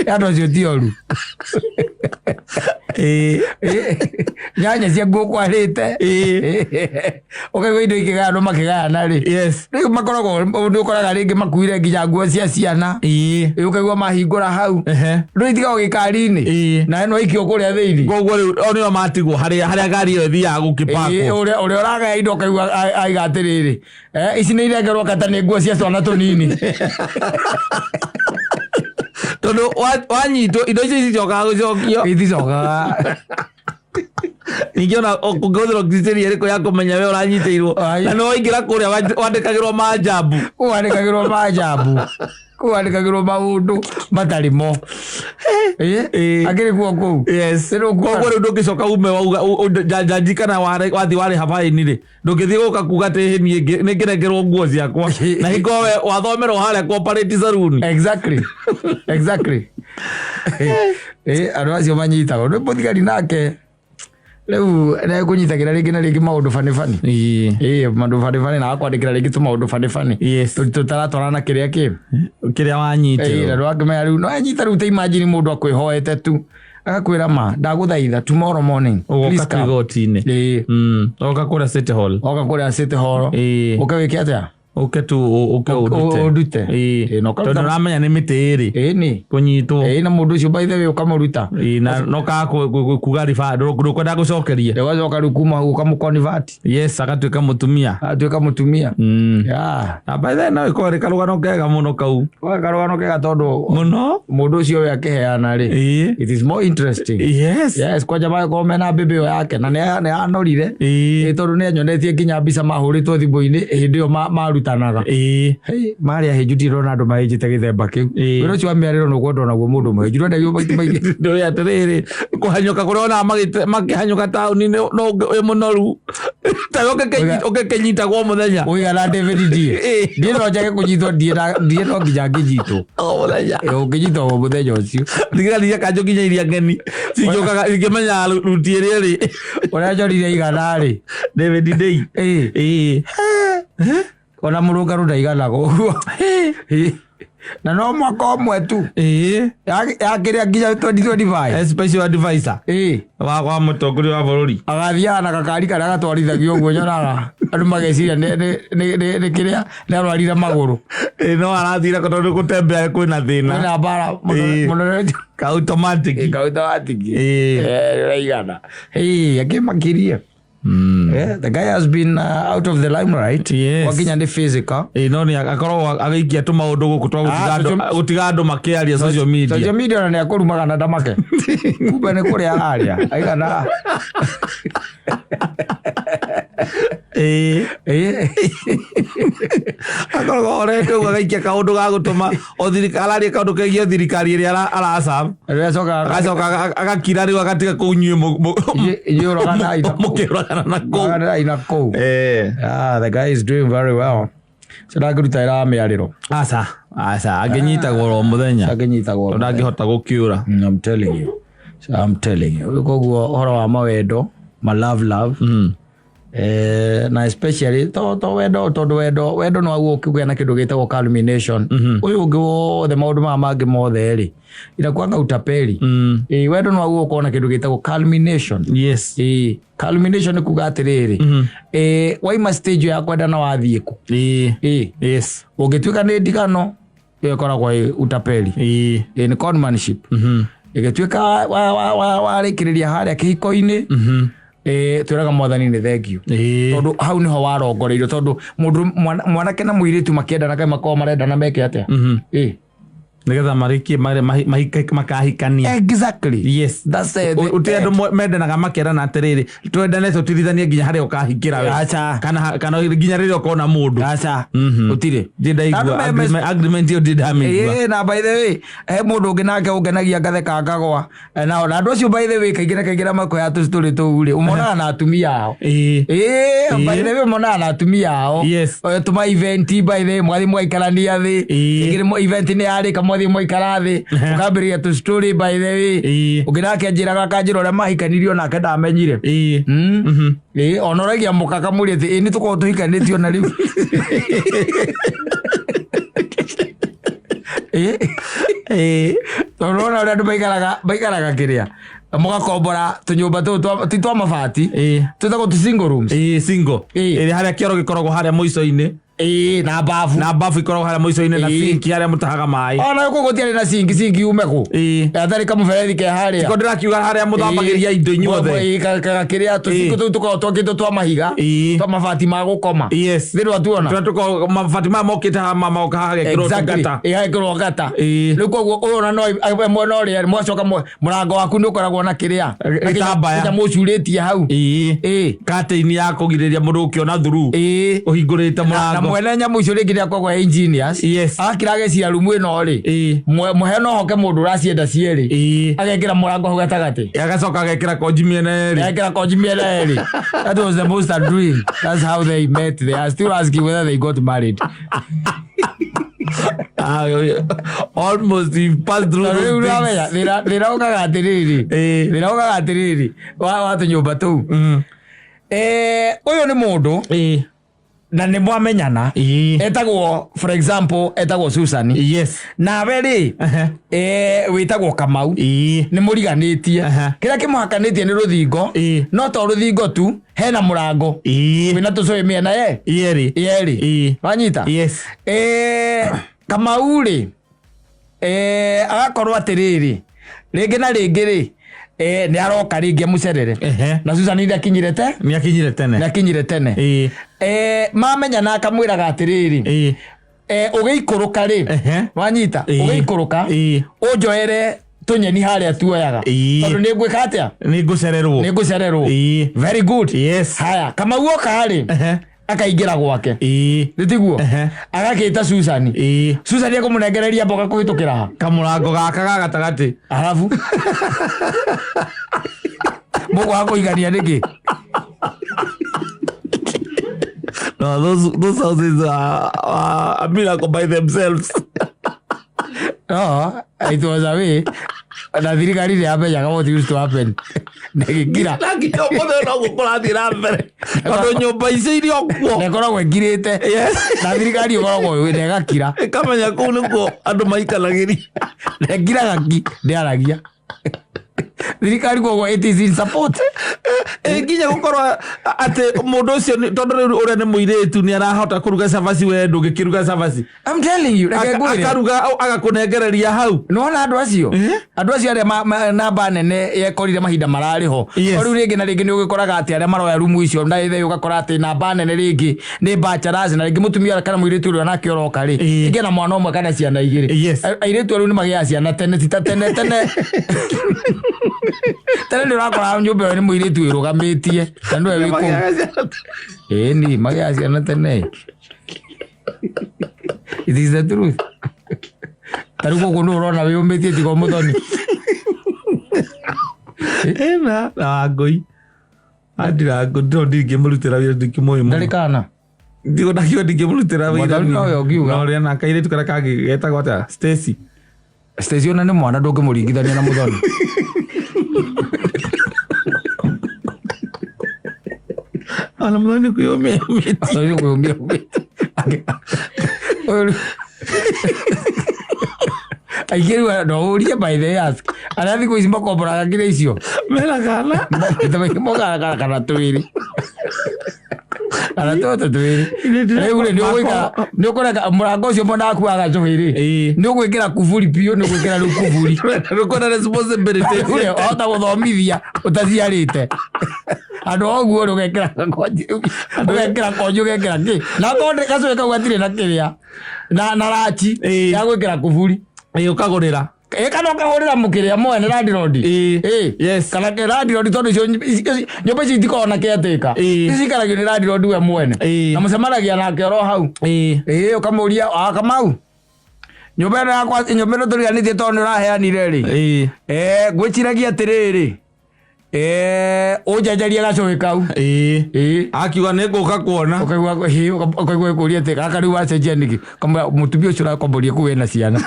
Andũ acio ti oru. Nyanya ciaku ũkwarĩte. Ũkaigua indo ikĩgayanwo makĩgayana rĩ. Rĩu makoragwo nĩ ũkoraga rĩngĩ makuire nginya nguo cia ciana. Ũkaigua mahingũra hau. Rĩu itigagwo gĩkari-inĩ. Nawe no aikio kũrĩa thĩinĩ. Koguo rĩu o nĩo matigwo harĩa ngari ĩyo ĩthiaga gũkĩpakwo. Ũrĩa ũragaya indo ũkaigua aiga atĩrĩrĩ, ici nĩ irengerwo kata nĩ nguo cia twana tũnini. Tondũ wanyitwo indo icio iticokaga gũcokio. Iticokaga. Ningĩ ona ũngĩhũthĩra criteria ĩrĩkũ ya kũmenya we ũranyitĩirwo. Na nĩ waingĩra kũrĩa wandĩkagĩrwo manjambu. Kũu wandĩkagĩrwo manjambu. Kũu wandĩkagĩrwo maũndũ matarĩ mo. Akĩrĩ kuo kũu. Rĩu ũkuona. Koguo rĩu ndũngĩcoka ume wauga njanji kana wathiĩ warĩha baĩni rĩ, ndũngĩthiĩ gũka kuga atĩ niĩ nĩ ngĩrengerwo nguo ciakwa. Na hingo we wathomerwo harĩa corporate saloon. Exactly. Andũ acio manyitagwo. Nĩ mũthigari nake rĩu nĩ ekũnyitagĩra rĩngĩ na rĩngĩ maũndũ bani bani. Maũndũ bani bani na akwandĩkĩra rĩngĩ tũmaũndũ bani bani. Tũtaratwarana kĩrĩa kĩ. Kĩrĩa wanyitĩrwo. Na ndwakĩmenya rĩu, no anyita rĩu ta imagine mũndũ akwĩhoete tu. Agakwĩra ma, ndagũthaitha tomorrow morning. Ũgoka Please come. igoti-inĩ. Ũgoka kũrĩa City Hall. Oka kũrĩa City Hall. Ũke wĩke atĩa? Ũke tu ũke ũndute. Ũndute. Na ũkaruta Tondũ ũramenya nĩ mĩtĩ ĩrĩ. Nĩ. Kũnyitwo. Na mũndũ ũcio by the way ũkamũruta. Na no kaga kuga ndũkwenda gũcokeria. Ũgacoka rĩu kuma hau ũkamũconvert. Yes, agatuĩka mũtumia. Agatuĩka mũtumia. Yeah. Na by the way, no ĩkorwo ĩrĩ karũgano kega mũno kau. Oe karũgano kega tondũ Mũno. mũndũ ũcio we akĩheana rĩ. It is more interesting. Yes, kwanja magĩkorwo mena mbĩmbĩ ĩyo yake na nĩ anorire. Tondũ nĩ anyonetie nginya mbica mahũrĩtwo thimũ-inĩ hĩndĩ ĩyo marutanaga. Hey, marĩ ahĩnju ndirona andũ mahĩnjĩte gĩthemba kĩu. Wĩra ũcio wa mĩarĩro nĩ ũkwendwo naguo mũndũ mũhĩnju. Ndũrenda gĩũka maita maingĩ. Ndũĩ atĩrĩrĩ, kũhanyũka kũrĩa onaga makĩhanyũka taũni-inĩ no wĩ mũnoru. Ta we ũngĩkĩnyitagwo mũthenya. Ũigana David ndiĩ. Ndiĩ no njage kũnyitwo, ndiĩ no nginya ngĩnyitwo. O mũthenya. Ũngĩnyitwo o mũthenya ũcio. Ndigĩra kanjũ nginya iria ng'eni. Cingĩũkaga, ingĩmenyaga ruti ĩrĩa ĩrĩ. Ũrĩa njonire igana rĩ. David Ndei. Ona mũrũngarũ ndaiganaga ũguo. Na no mwaka ũmwe tu. Yakĩrĩa nginya 2025. Special advisor. Wa mũtongoria wa bũrũri. Agathiaga na gakari karĩa gatwarithagio ũguo nyonaga. Andũ mageciria nĩ kĩrĩa nĩ arwarire magũrũ. Ĩ, no arathire tondũ gũtembea kwĩna thĩna. Kwĩna mbara Ĩĩ. mũno. Ka automatic. Automatic. Ĩĩ. Raigana. Hey, akĩmakirie. Yeah, the guy has been out of the limelight. Yes. Wakinya nĩ physical. Ĩ, no nĩ akoragwo agĩikia tũmaũndũ gũkũ twa gũtiga Ah, gũtiga andũ makĩaria social media. Social media ona nĩ akũrumaga na ndamake. Kumbe nĩ kũrĩa ararĩa. Aigana. Ĩ. Ĩĩ. Akoragwo orete ũguo agaikia kaũndũ ga gũtũma o araria kaũndũ kegiĩ thirikari ĩrĩa araserve. Agacoka Agacoka agakira rĩu agatiga kũu inyuĩ Inyuĩ ũraganai na kũu. mũkĩũragana na kũu. Ũraganai na kũu. Eh. Ah, the guy is doing very well. So ndangĩruta wĩra wa mĩarĩro. Aca, aca, angĩnyitagwo oro mũthenya. Angĩnyitagwo. Tondũ ndangĩhota gũkĩũra. I'm telling you. So I'm telling you. Koguo ũhoro wa mawendo, ma love love. Na especially to wendo, tondũ wendo no waguo ũkĩgĩa na kĩndũ gĩtagwo culmination. Ũyũ ũngĩ wothe, maũndũ maya mangĩ mothe rĩ, inakuanga utapeli. Wendo no waguo ũkorwo na kĩndũ gĩtagwo culmination. Yes. Culmination nĩ kuga atĩrĩrĩ, waima stage ya kwendana wathiĩ kũ? Ĩĩ. Yes. Ũngĩtuĩka nĩ ndigano, ĩyo ĩkoragwo ĩ utapeli. Ĩĩ. Nĩ conmanship. Ĩgĩtuĩka warĩkĩrĩria harĩa kĩhiko-inĩ, twĩraga mwathani nĩ thank you. Ĩĩ. Tondũ hau nĩho warongoreirio, tondũ mũndũ mwanake na mũirĩtu makĩendana kaĩ makoragwo marendana meke atĩa? Nĩgetha marĩkie makahikania. Exactly. Yes. That's the Ũtĩ andũ mendanaga makerana atĩrĩrĩ, twendane tũtirithanie nginya harĩa ũkahikĩra we. Aca. Kana nginya rĩrĩa ũkona mũndũ. Aca. Gũtirĩ. Ndirĩ ndaigua Andũ agreement ĩyo ndirĩ ndamĩigua. Ĩĩ, na by the way, he mũndũ ũngĩ nake ũngenagia ngatheka ngagwa. Na ona andũ acio by the way kaingĩ na kaingĩ na makoya tũcitũrĩ tũu rĩ, ũmonaga na atumia ao. Ĩĩ. Ĩĩ, by the way ũmonaga na atumia ao. Yes. Tũma event by the way, mũgathiĩ mũgaikarania thĩ. Ĩĩ. Rĩngĩ nĩ event nĩ yarĩka mũgathiĩ mũgaikara thĩ. Mũkambĩrĩria tũstory by the way. Ĩĩ. Ũngĩ nake anjĩraga akanjĩra ũrĩa mahikanirio nake ndamenyire. Ĩĩ. Ĩĩ, ona ũragia mũka akamũria atĩ ĩĩ nĩ tũkoragwo tũhikanĩtio na rĩu. Ĩĩ. Ĩĩ. Tondũ ũrona ũrĩa andũ maikaraga kĩrĩa mũgakombora tũnyũmba tũu ti twa mabati, Ĩĩ. twĩtagwo tũ single rooms. Ĩĩ, single. Ĩĩ. Ĩrĩa harĩa kĩoro gĩkoragwo harĩa mũico-inĩ. Ĩĩ, na bafu. Na bafu ikoragwo harĩa mũico-inĩ na Ĩĩ. sinki harĩa mũtahaga maĩ. Ona gũkũ gũtiarĩ na sinki, sinki yume kũ? Ĩĩ. Atarĩ kamũberethi ke harĩa. Tiko ndĩrakiuga harĩa mũthambagĩria indo inyuothe. Ĩĩ, gakĩrĩa tũcingo Ĩĩ. tũu tũkoragwo twakĩtwo twa mahiga, Ĩĩ. twa mabati ma gũkoma. Yes. Thĩ ndwatuona? Tũrĩa tũkoragwo mabati maya mokĩte haha mamoka haha hagekĩrwo Exactly. tũngata. Ĩĩ, hagekĩrwo ngata. Ĩĩ. Rĩu koguo ũyũ ona no mwena ũrĩa mwacoka mũrango waku nĩ ũkoragwo na kĩrĩa, na Gĩtambaya. kĩnyamũ ũcurĩtie hau. Ĩĩ. Ĩĩ. Curtain ya kũgirĩrĩria mũndũ gũkĩona through. Ĩĩ. Ũhingũrĩte Na mũrango. mwene nyamũ icio rĩngĩ nĩ akoragwo e engineers. Yes. Agakira ageciria rumu ĩno rĩ, Ĩĩ. mũhe no hoke mũndũ ũracienda cierĩ. Ĩĩ. Agekĩra mũrango hau gatagatĩ. Agacoka agekĩra konji mĩena yerĩ. Agekĩra konji mĩena yerĩ. That was the most dream. That's how they met. They are still asking whether they got married. Ah, almost you passed through Tondũ those rĩu things. ũramenya, thĩna ũkaga atĩrĩrĩ, Ĩĩ. thĩna ũkaga atĩrĩrĩ wa tũnyũmba tũu. Ũyũ nĩ mũndũ Ĩĩ. na nĩ mwamenyana. Ĩĩ. Etagwo, for example, etagwo Susan. Yes. Nawe rĩ, wĩtagwo Kamau. Ĩĩ. Nĩ mũriganĩtie. Aha. Kĩrĩa kĩmũhakanĩtie nĩ rũthingo. Ĩĩ. No to rũthingo tu, hena mũrango. Ĩĩ. Wĩna tũcũĩ mĩena ye. Yerĩ. Yerĩ. Ĩĩ. Wanyita? Yes. Kamau rĩ, agakorwo atĩrĩrĩ, rĩngĩ na rĩngĩ rĩ, nĩ aroka rĩngĩ amũcerere. Ehe. Na Susan nĩ akinyire te? Nĩ akinyire tene. Nĩ akinyire tene. Ĩĩ. Mamenyana akamwĩraga atĩrĩrĩ, Ĩĩ. Ũgĩikũrũka rĩ, Ehe. wanyita? Ĩĩ. Ũgĩikũrũka, Ĩĩ. ũnjoere tũnyeni harĩa tuoyaga. Ĩĩ. Tondũ nĩ ngwĩka atĩa? Nĩ ngũcererwo. Nĩ ngũcererwo. Ĩĩ. Very good. Yes. Haya, Kamau oka rĩ, Ehe. akaingĩra gwake. Ĩĩ. Nĩ tiguo? Ehe. Agakĩta Susan. Ĩĩ. Susan ekũmũnengereria mboga kũhĩtũkĩra ha? Kamũrango gaka ga gatagatĩ. Arabu mũkwaga kũigania nĩkĩ? No, those houses are a miracle by themselves. No, it was a way. Na thirikari nĩ yamenyaga what used to happen. Na ĩgĩkira. Na nginya ũmũthĩ no guo kũrathiĩ na mbere. Tondũ nyũmba icio irĩ o kuo. Na ĩkoragwo ĩngirĩte. Yes. Na thirikari ĩkoragwo na ĩgakira. Ĩkamenya kũu nĩkuo andũ maikanagĩria. Na ĩngiraga ki, ndĩaragia. Thirikari koguo it is in support. Ĩ nginya gũkorwo atĩ mũndũ ũcio tondũ rĩu ũrĩa nĩ mũirĩtu nĩ arahota kũruga cabaci, we ndũngĩkĩruga cabaci. I'm telling you, reke ngwĩre. Akaruga agakũnengereria hau. Nĩwona andũ acio, Eh? andũ acio arĩa namba nene yekorire mahinda mararĩ ho. Yes. O rĩu rĩngĩ na rĩngĩ nĩ ũgĩkoraga atĩ arĩa maroya rumu icio na ithe ũgakora atĩ namba nene rĩngĩ nĩ bachelors, na rĩngĩ mũtumia kana mũirĩtu ũrĩa nake ũroka rĩ, rĩngĩ ena mwana ũmwe kana ciana igĩrĩ. Airĩtu rĩu nĩ magĩaga ciana tene, ti ta tene. Tene tene nĩ ũrakora nyũmba ĩyo nĩ mũirĩtu wĩrũgamĩtie na nĩwe wĩ kũu. Ĩni magĩaga ciana tene. It is the truth. Ta rĩu gũkũ nĩ ũrona wĩyũmĩtie tiga mũthoni. Ĩna na Wangũi andirangũ ndĩro ndingĩmũrutĩra wĩra, ndingĩmũĩ mũno. Ndarĩ kana. Ndio ndakiuga ndingĩmũrutĩra wĩra. Mũthoni nowe ũngiuga. Na ũrĩa na kairĩtu karĩa kangĩ getagwo atĩa, Stacy. Stacy ona nĩ mwana, ndũngĩmũringithania na mũthoni. Ona mũthoni kwĩyũmia yũmĩtie. Mũthoni kwĩyũmia yũmĩtie. Ũyũ aingĩ rĩu no ũrie, by the way, ask arĩa thikũ ici makomboraga nginya icio. Mena kana. Maita maingĩ mokaga kana twĩrĩ kana tũtũ twĩrĩ. Rĩu rĩ, nĩ ũkũreka mũrango ũcio mwena waku wa gacũhĩ rĩ, nĩ ũgwĩkĩra kuburi biũ, nĩ ũgwĩkĩra rĩu kuburi. Rũkwenda responsibility. Rĩu rĩ, wahota gũthomithia ũtaciarĩte andũ a ũguo rĩ, ũgekĩra gakonji, ũgekĩra konji, ũgekĩra kĩ, na akorwo gacũhĩ kau gatirĩ na kĩrĩa na rachi ya gwĩkĩra kuburi. Ĩ, ũkagũrĩra. Ĩ, kana ũkahũrĩra mũkĩrĩa mwene landlord. Ĩ. Yes. Kana ke landlord, tondũ icio nyũmba icio itikoragwo na caretaker. Ici cikaragio nĩ landlord we mwene. Na mũcemanagia nake oro hau. Ĩ, ũkamũria, "Ah, Kamau, nyũmba ĩno yakwa, nyũmba ĩno tũriganĩtie tondũ nĩ ũraheanire rĩ, ngwĩciragia atĩrĩrĩ, ũnjenjerie gacũhĩ kau." Ĩ. Akiuga nĩ ngũka kuona. Ũkaigua ĩ, ũkaigua ĩkũria atĩ gaka rĩu wacenjia nĩkĩ? Kamwĩra mũtumia ũcio ũrakomboria kũu ena ciana.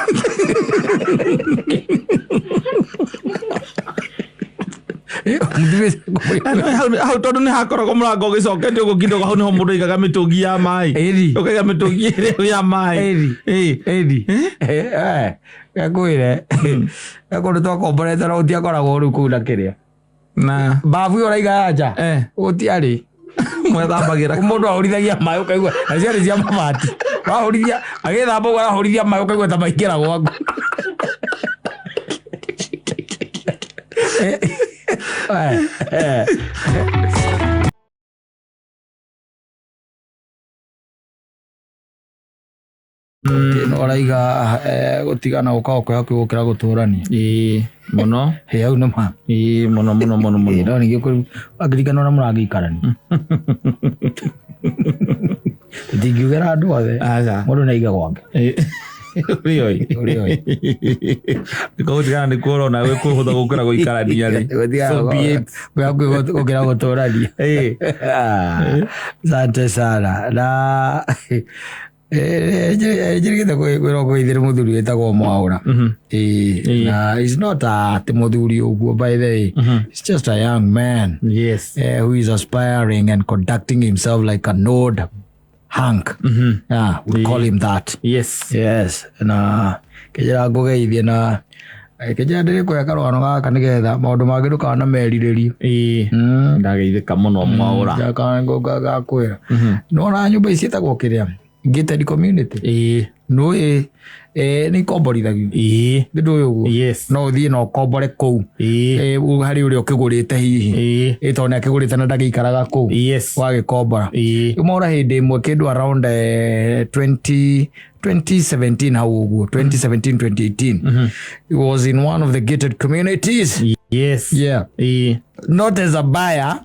Ĩ, mũtumia ũcio ũrakomboria. Hau tondũ nĩ hakoragwo mũrango ũgĩcokete ũguo kidogo, hau nĩho mũndũ aigaga mĩtũngi ya maĩ. Ĩri. Ũkaiga mĩtũngi ĩrĩa ya maĩ. Ĩri. Ĩ. Ĩri. Ngakwĩre kũndũ twakomborete na gũtiakoragwo rĩu kũu na kĩrĩa Na babu ĩyo ũraiga ya nja. Gũtiarĩ. Mwethambagĩra. Mũndũ ahũrithagia maĩ ũkaigua na ciarĩ cia mabati, wahũrithia agĩthamba ũguo arahũrithia maĩ ũkaigua ta maingĩra gwaku. No araiga gũtigana gũkoragwo kwĩ hakuhĩ gũkĩra gũtũrania. Ĩ, mũno. Ĩ, hau nĩ ma. Ĩ, mũno mũno mũno mũno. No ningĩ angĩririkana ũrĩa mũragĩikarania, tũtingiugĩra andũ othe. Aca. Mũndũ nĩ aige gwake. Ũrĩoi. Ũrĩoi. Gũtigana nĩkuo ũrona gwĩ kũhũtha gũkĩra gũikarania rĩ. Gũtigana So be it. kwĩ hakuhĩ gũkĩra gũtũrania. Asante sana. Na njĩrĩgĩte kwĩrwo kwĩithĩre mũthuri wĩtagwo Mwaũra. Ĩĩ, na is not atĩ mũthuri ũguo, by the way. He's just a young man who is aspiring and conducting himself like an old hunk. Yeah, we call him that. Yes, na kĩnjĩra ngũgeithie na kĩnjĩra ndĩrĩkũhe karũgano gaka nĩgetha maũndũ mangĩ ndũkana merirĩrie. Ĩ, ndageithĩka mũno Mwaũra. Gakwĩra nĩwona nyũmba ici ciĩtagwo kĩrĩa gated community. Nũĩ nĩ ikomborithagio. Ndũĩ ũguo? No ũthiĩ na ũkombore kũu. Harĩ ũrĩa ũkĩgũrĩte hihi. Ĩ, tondũ nĩ akĩgũrĩte na ndagĩikaraga kũu. Wagĩkombora. Ũmora hĩndĩ ĩmwe kĩndũ around 2017 hau ũguo, 2017 2018, it was in one of the gated communities. Yeah. Not as a buyer,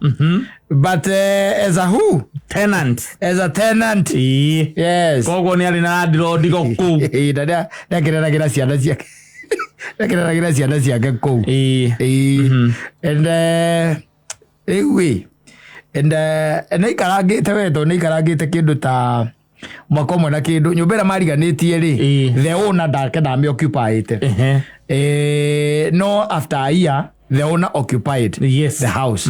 but as a who? Tenant. As a tenant. Yes. Koguo nĩ arĩ na landlord kũu. Ĩ, na nĩakĩreragĩra ciana ciake, nĩakĩreragĩra ciana ciake kũu. Ĩ, and rĩu ĩ, and nĩaikarangĩte we, tondũ nĩaikarangĩte kĩndũ ta mwaka ũmwe na kĩndũ nyũmba ĩrĩa mariganĩtie rĩ, the owner ndake ndamĩoccupyĩte. No after a year The owner occupied the house.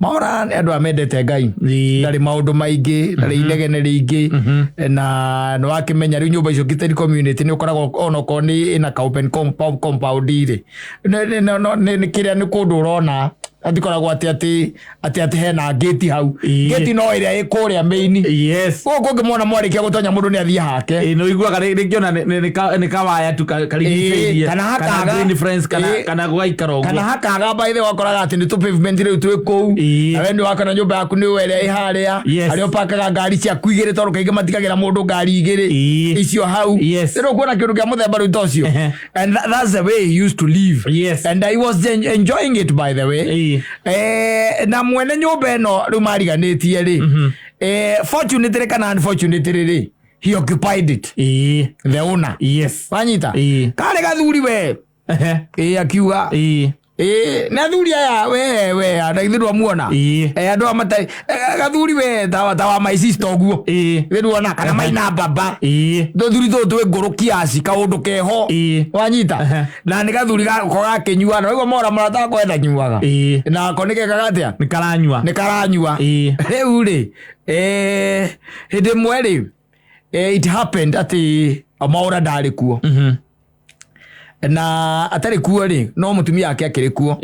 Maora nĩ andũ amendete Ngai. Ndarĩ maũndũ maingĩ, ndarĩ inegene rĩingĩ, na nĩ wakĩmenya rĩu nyũmba icio gitĩri community nĩ ũkoragwo onokorwo nĩ ĩna ka open compound rĩ, nĩ kĩrĩa nĩ kũndũ ũrona hatikoragwo atĩ hena ngĩti hau. Ngĩti no ĩrĩa ĩ kũrĩa main. Gũkũ kũngĩ mwana mwarĩkia gũtonya, mũndũ nĩ athiĩ hake. Ĩĩ, nĩ ũiguaga rĩngĩ ona nĩ kawaya tu karigicĩirie. Kana hakaga. Green fence kana kana gũgaikara ũguo. Kana hakaga, by the way, wakoraga atĩ nĩ tũ pavement rĩu twĩ kũu. Na we nĩ wakona nyũmba yaku nĩ ĩrĩa ĩ harĩa harĩa ũpakaga ngari ciaku igĩrĩ, tondũ kaingĩ matigagĩra mũndũ ngari igĩrĩ icio hau. Rĩu ũkuona kĩndũ kĩa mũthemba rĩu ta ũcio. And that's the way he used to live. And I was enjoying it, by the way. Na mwene nyũmba ĩno rĩu mariganĩtie rĩ, fortunately kana unfortunately rĩ, he occupied it, the owner. Wanyita? Karĩ gathuri we. Ĩ akiuga, ĩ nĩ athuri aya we na ithuĩ ndwamuona. Andũ aya matarĩ gathuri we ta wa my sister ũguo. Ithuĩ nduona kana maina baba. Tũthuri tũtũ twĩ ngũrũ kiasi, kaũndũ keho. Wanyita? Na nĩ gathuri gako gakĩnyua, na waigua mora mũrata wakwa endanyuaga. Nako nĩ gekaga atĩa? Nĩ karanyua. Nĩ karanyua. Rĩu rĩ, hĩndĩ ĩmwe rĩ, it happened atĩ Maũra ndarĩ kuo. Na atarĩ kuo rĩ, no mũtumia wake akĩrĩ kuo.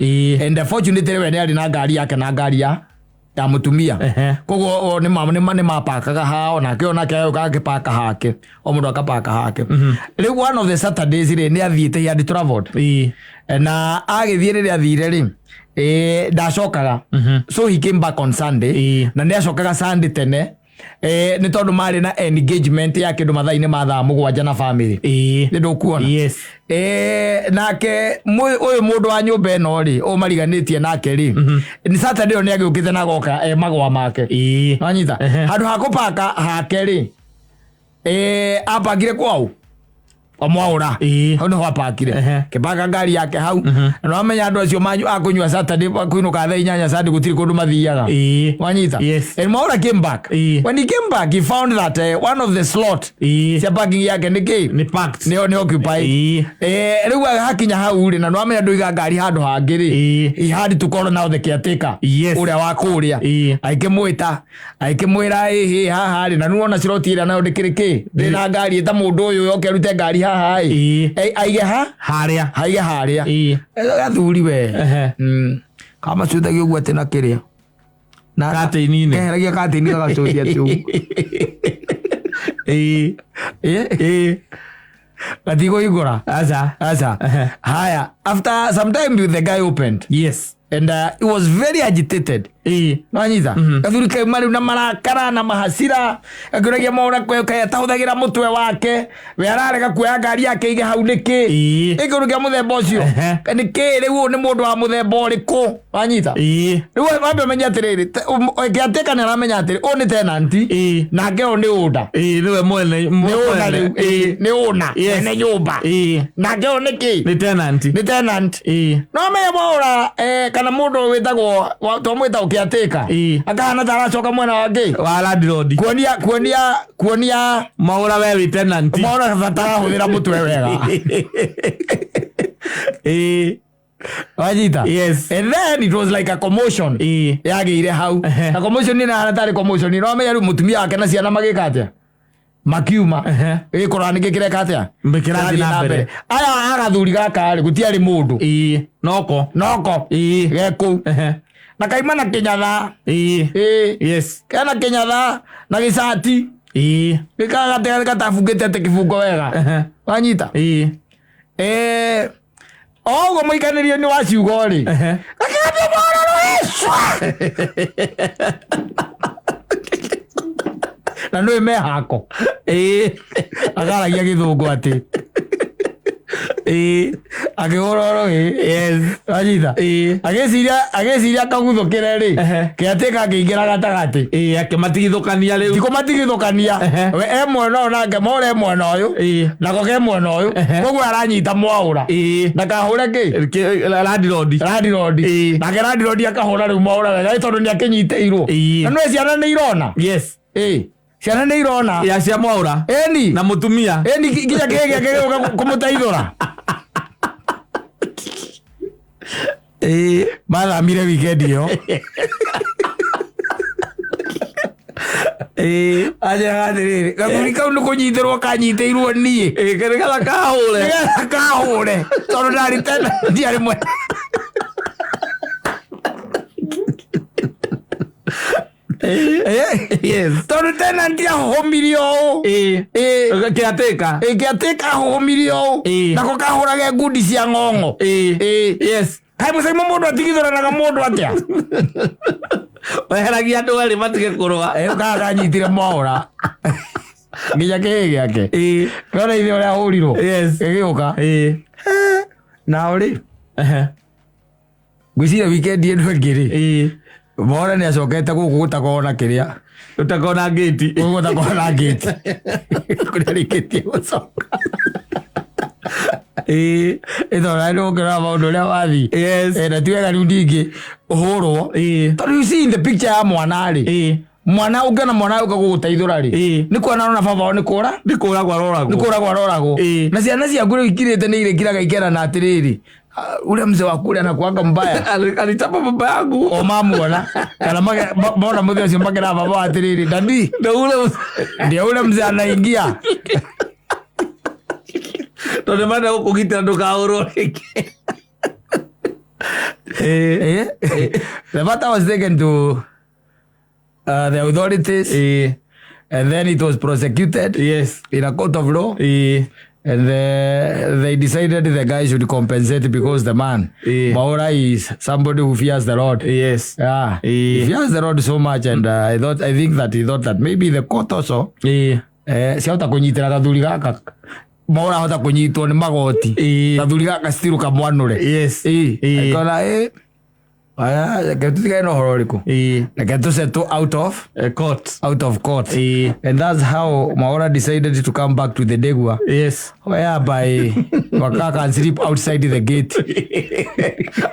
And fortunately we nĩ arĩ na ngari yake na ngari ya mũtumia. Koguo o nĩ mapakaga hao, nake agĩũka agĩpaka hake, o mũndũ akapaka hake. Rĩu one of the Saturdays rĩ, nĩ athiĩte, he had traveled. Na agĩthiĩ, rĩrĩa athire rĩ, ndacokaga. So he came back on Sunday. Na nĩ acokaga Sunday tene, nĩ tondũ marĩ na engagement ya kĩndũ mathaa-inĩ ma thaa 7 na family. Nĩ ndũkuona? Yes. Nake ũyũ mũndũ wa nyũmba ĩno rĩ, ũyũ mariganĩtie nake rĩ, nĩ Saturday ĩyo nĩ agĩũkĩte na agoka e magwa make. Wanyita? Handũ ha kũpaka hake rĩ, apakire kwao kwa Mwaũra. Hau nĩho apakire. Kĩpaka ngari yake hau. Na wamenya andũ acio manyu akũnyua Saturday, kũinũka thaa 8 Sunday, gũtirĩ kũndũ mathiaga. Wanyita? Yes. And Mwaũra came back. When he came back, he found that one of the slot cia parking yake nĩ kĩ? Nĩ packed. Nĩ occupied. Rĩu hakinya hau rĩ, na nĩwamenya ndũiga ngari handũ hangĩ rĩ, he had to call now the caretaker ũrĩa wa kũrĩa. Agĩkĩmwĩta, agĩkĩmwĩra, ĩhĩ haha rĩ, na nĩwona slot ĩrĩa nayo ndĩkĩrĩ kĩ, ndĩ na ngari, ĩta mũndũ ũyũ yoke arute ngari haha ĩ. Aige ha Harĩa. Aige harĩa. Gathuri we. Kamacuthagia ũguo atĩ na kĩrĩa na Katĩini-inĩ. Keheragia katĩini gagacuthia atĩ ũguo. Gatigũhingũra. Aca. Aca. Haya, after some time the guy opened and he was very agitated. Wanyita? Gathuri kauma rĩu na marakara na mahacira, akĩũragia Mwaũra kaĩ atahũthagĩra mũtwe wake, we ararega kuoya ngari yake aige hau nĩkĩ? Ĩ kĩũndũ kĩa mũthemba ũcio. Nĩkĩ rĩu ũyũ nĩ mũndũ wa mũthemba ũrĩkũ? Wanyita? Rĩu wambe ũmenye atĩrĩrĩ, kĩatĩka nĩ aramenya atĩrĩ, ũyũ nĩ tenant nake ũyũ nĩ owner. Nĩwe mwene. Nĩ owner rĩu, nĩ owner, mwene nyũmba. Nake ũyũ nĩ kĩ? Nĩ tenant. Nĩ tenant. No menye Mwaũra, kana mũndũ wĩtagwo twamwĩta ũkĩatĩka akahana ta aracoka mwena wa ngĩ Wa landlord. Kuonia Mwaũra we wĩ tenant. Mwaũra batarahũthĩra mũtwe wega. Wanyita? Yes. And then it was like a commotion yagĩire hau. Na commotion nĩ hana tarĩ commotion, no amenya rĩu mũtumia wake na ciana magĩka atĩa? Makiuma. Gĩkũra nĩkĩ kĩreka atĩa? Kĩrathiĩ na mbere. Aya agathuri gaka rĩ, gũtiarĩ mũndũ. Noko. Noko gekũu na kaima na kĩnyatha. Kena kĩnyatha na gĩcati gĩkagate gatabungĩte atĩ kĩbungo wega. Wanyita? O ũguo mũikanĩrio nĩ wa ciugo rĩ, gakĩambia mũhoro rwĩcwa na nĩwe mehako agaragia gĩthũngũ atĩ akĩhũra rũhĩ. Wanyita? Agĩciria kaguthũkĩre rĩ, kĩatĩka akĩingĩra gatagatĩ. Akĩmatigithũkania rĩu. Tikũmatigithũkania. We e mwena ũyũ nake Mwaũra e mwena ũyũ, nako ke mwena ũyũ. Koguo aranyita Mwaũra ndakahũre kĩ? Landlord. Landlord. Nake landlord akahũra rĩu Mwaũra wega tondũ nĩ akĩnyitĩirwo. Na nĩwe ciana nĩ irona. Ciana nĩ irona. Ya cia Mwaũra. Ĩni. Na mũtumia. Ĩni, nginya kĩĩ gĩake gĩgũka kũmũteithũra. Mathamire weekend ĩyo. Anjĩraga atĩrĩrĩ, gathuri kau nĩ kũnyitĩrwo kanyitĩirwo niĩ Nĩgetha kahũre. Nĩgetha kahũre, tondũ ndarĩ tena ndiarĩ mwene. Yes. Tondũ tena ndiahũhũmirie ũũ. Kĩatĩka. Kĩatĩka ahũhũmirie ũũ, nako kahũrage ngundi cia ng'ong'o. Yes. Kaĩ mũcaimo mũndũ atigithũranaga mũndũ atĩa? Weheragia andũ erĩ matige kũrũa. Kana kanyitire mwaũra nginya kĩhĩ gĩake. Nona ithe ũrĩa ahũrirwo. Yes. Gĩgĩũka nao rĩ, ngwĩciria weekend ĩno ĩngĩ rĩ, Mwaũra nĩ acokete gũkũ gũtakorwo na kĩrĩa, Ũtakorwo na ngĩti. Gũkũ gũtakorwo na ngĩti kũrĩa rĩkĩtie gũcoka. Ĩtondũ nĩ ũngĩrora maũndũ ũrĩa wathiĩ. Yes. Na ti wega rĩu ningĩ ũhũrwo, tondũ you see in the picture ya mwana rĩ, mwana ũngĩona mwana ũka gũgũteithũra rĩ, nĩ kuona arona baba wao nĩ kũra. Nĩ kũragwo aroragwo. Nĩ kũragwo aroragwo. Na ciana ciaku rĩu ikirĩte nĩ irĩkiraga ikerana atĩrĩrĩ, "Ah, ule mzee wa kule anakuanga mbaya." Alichapa baba yangu. O mamuona kana mona mũthee ũcio makera baba atĩrĩrĩ, "Dadi." Ndio ule. Ndio ule mzee anaingia. Tondũ nĩ marenda gũkũgitĩra ndũkahũrwo rĩngĩ. The matter was taken to the authorities, and then it was prosecuted in a court of law, and they decided the guy should compensate because the man, Maura, is somebody who fears the Lord. Yeah. He fears the Lord so much, and I think that he thought that maybe the court also ciahota kũnyitĩra gathuri gaka. Maura ahota kũnyitwo nĩ magoti, gathuri gaka still kamwanũre. Akona reke tũtigane na ũhoro ũrĩkũ, reke tũ settle out of Court. Out of court. And that's how Maura decided to come back to the Ndegwa, whereby Waka can sleep outside the gate.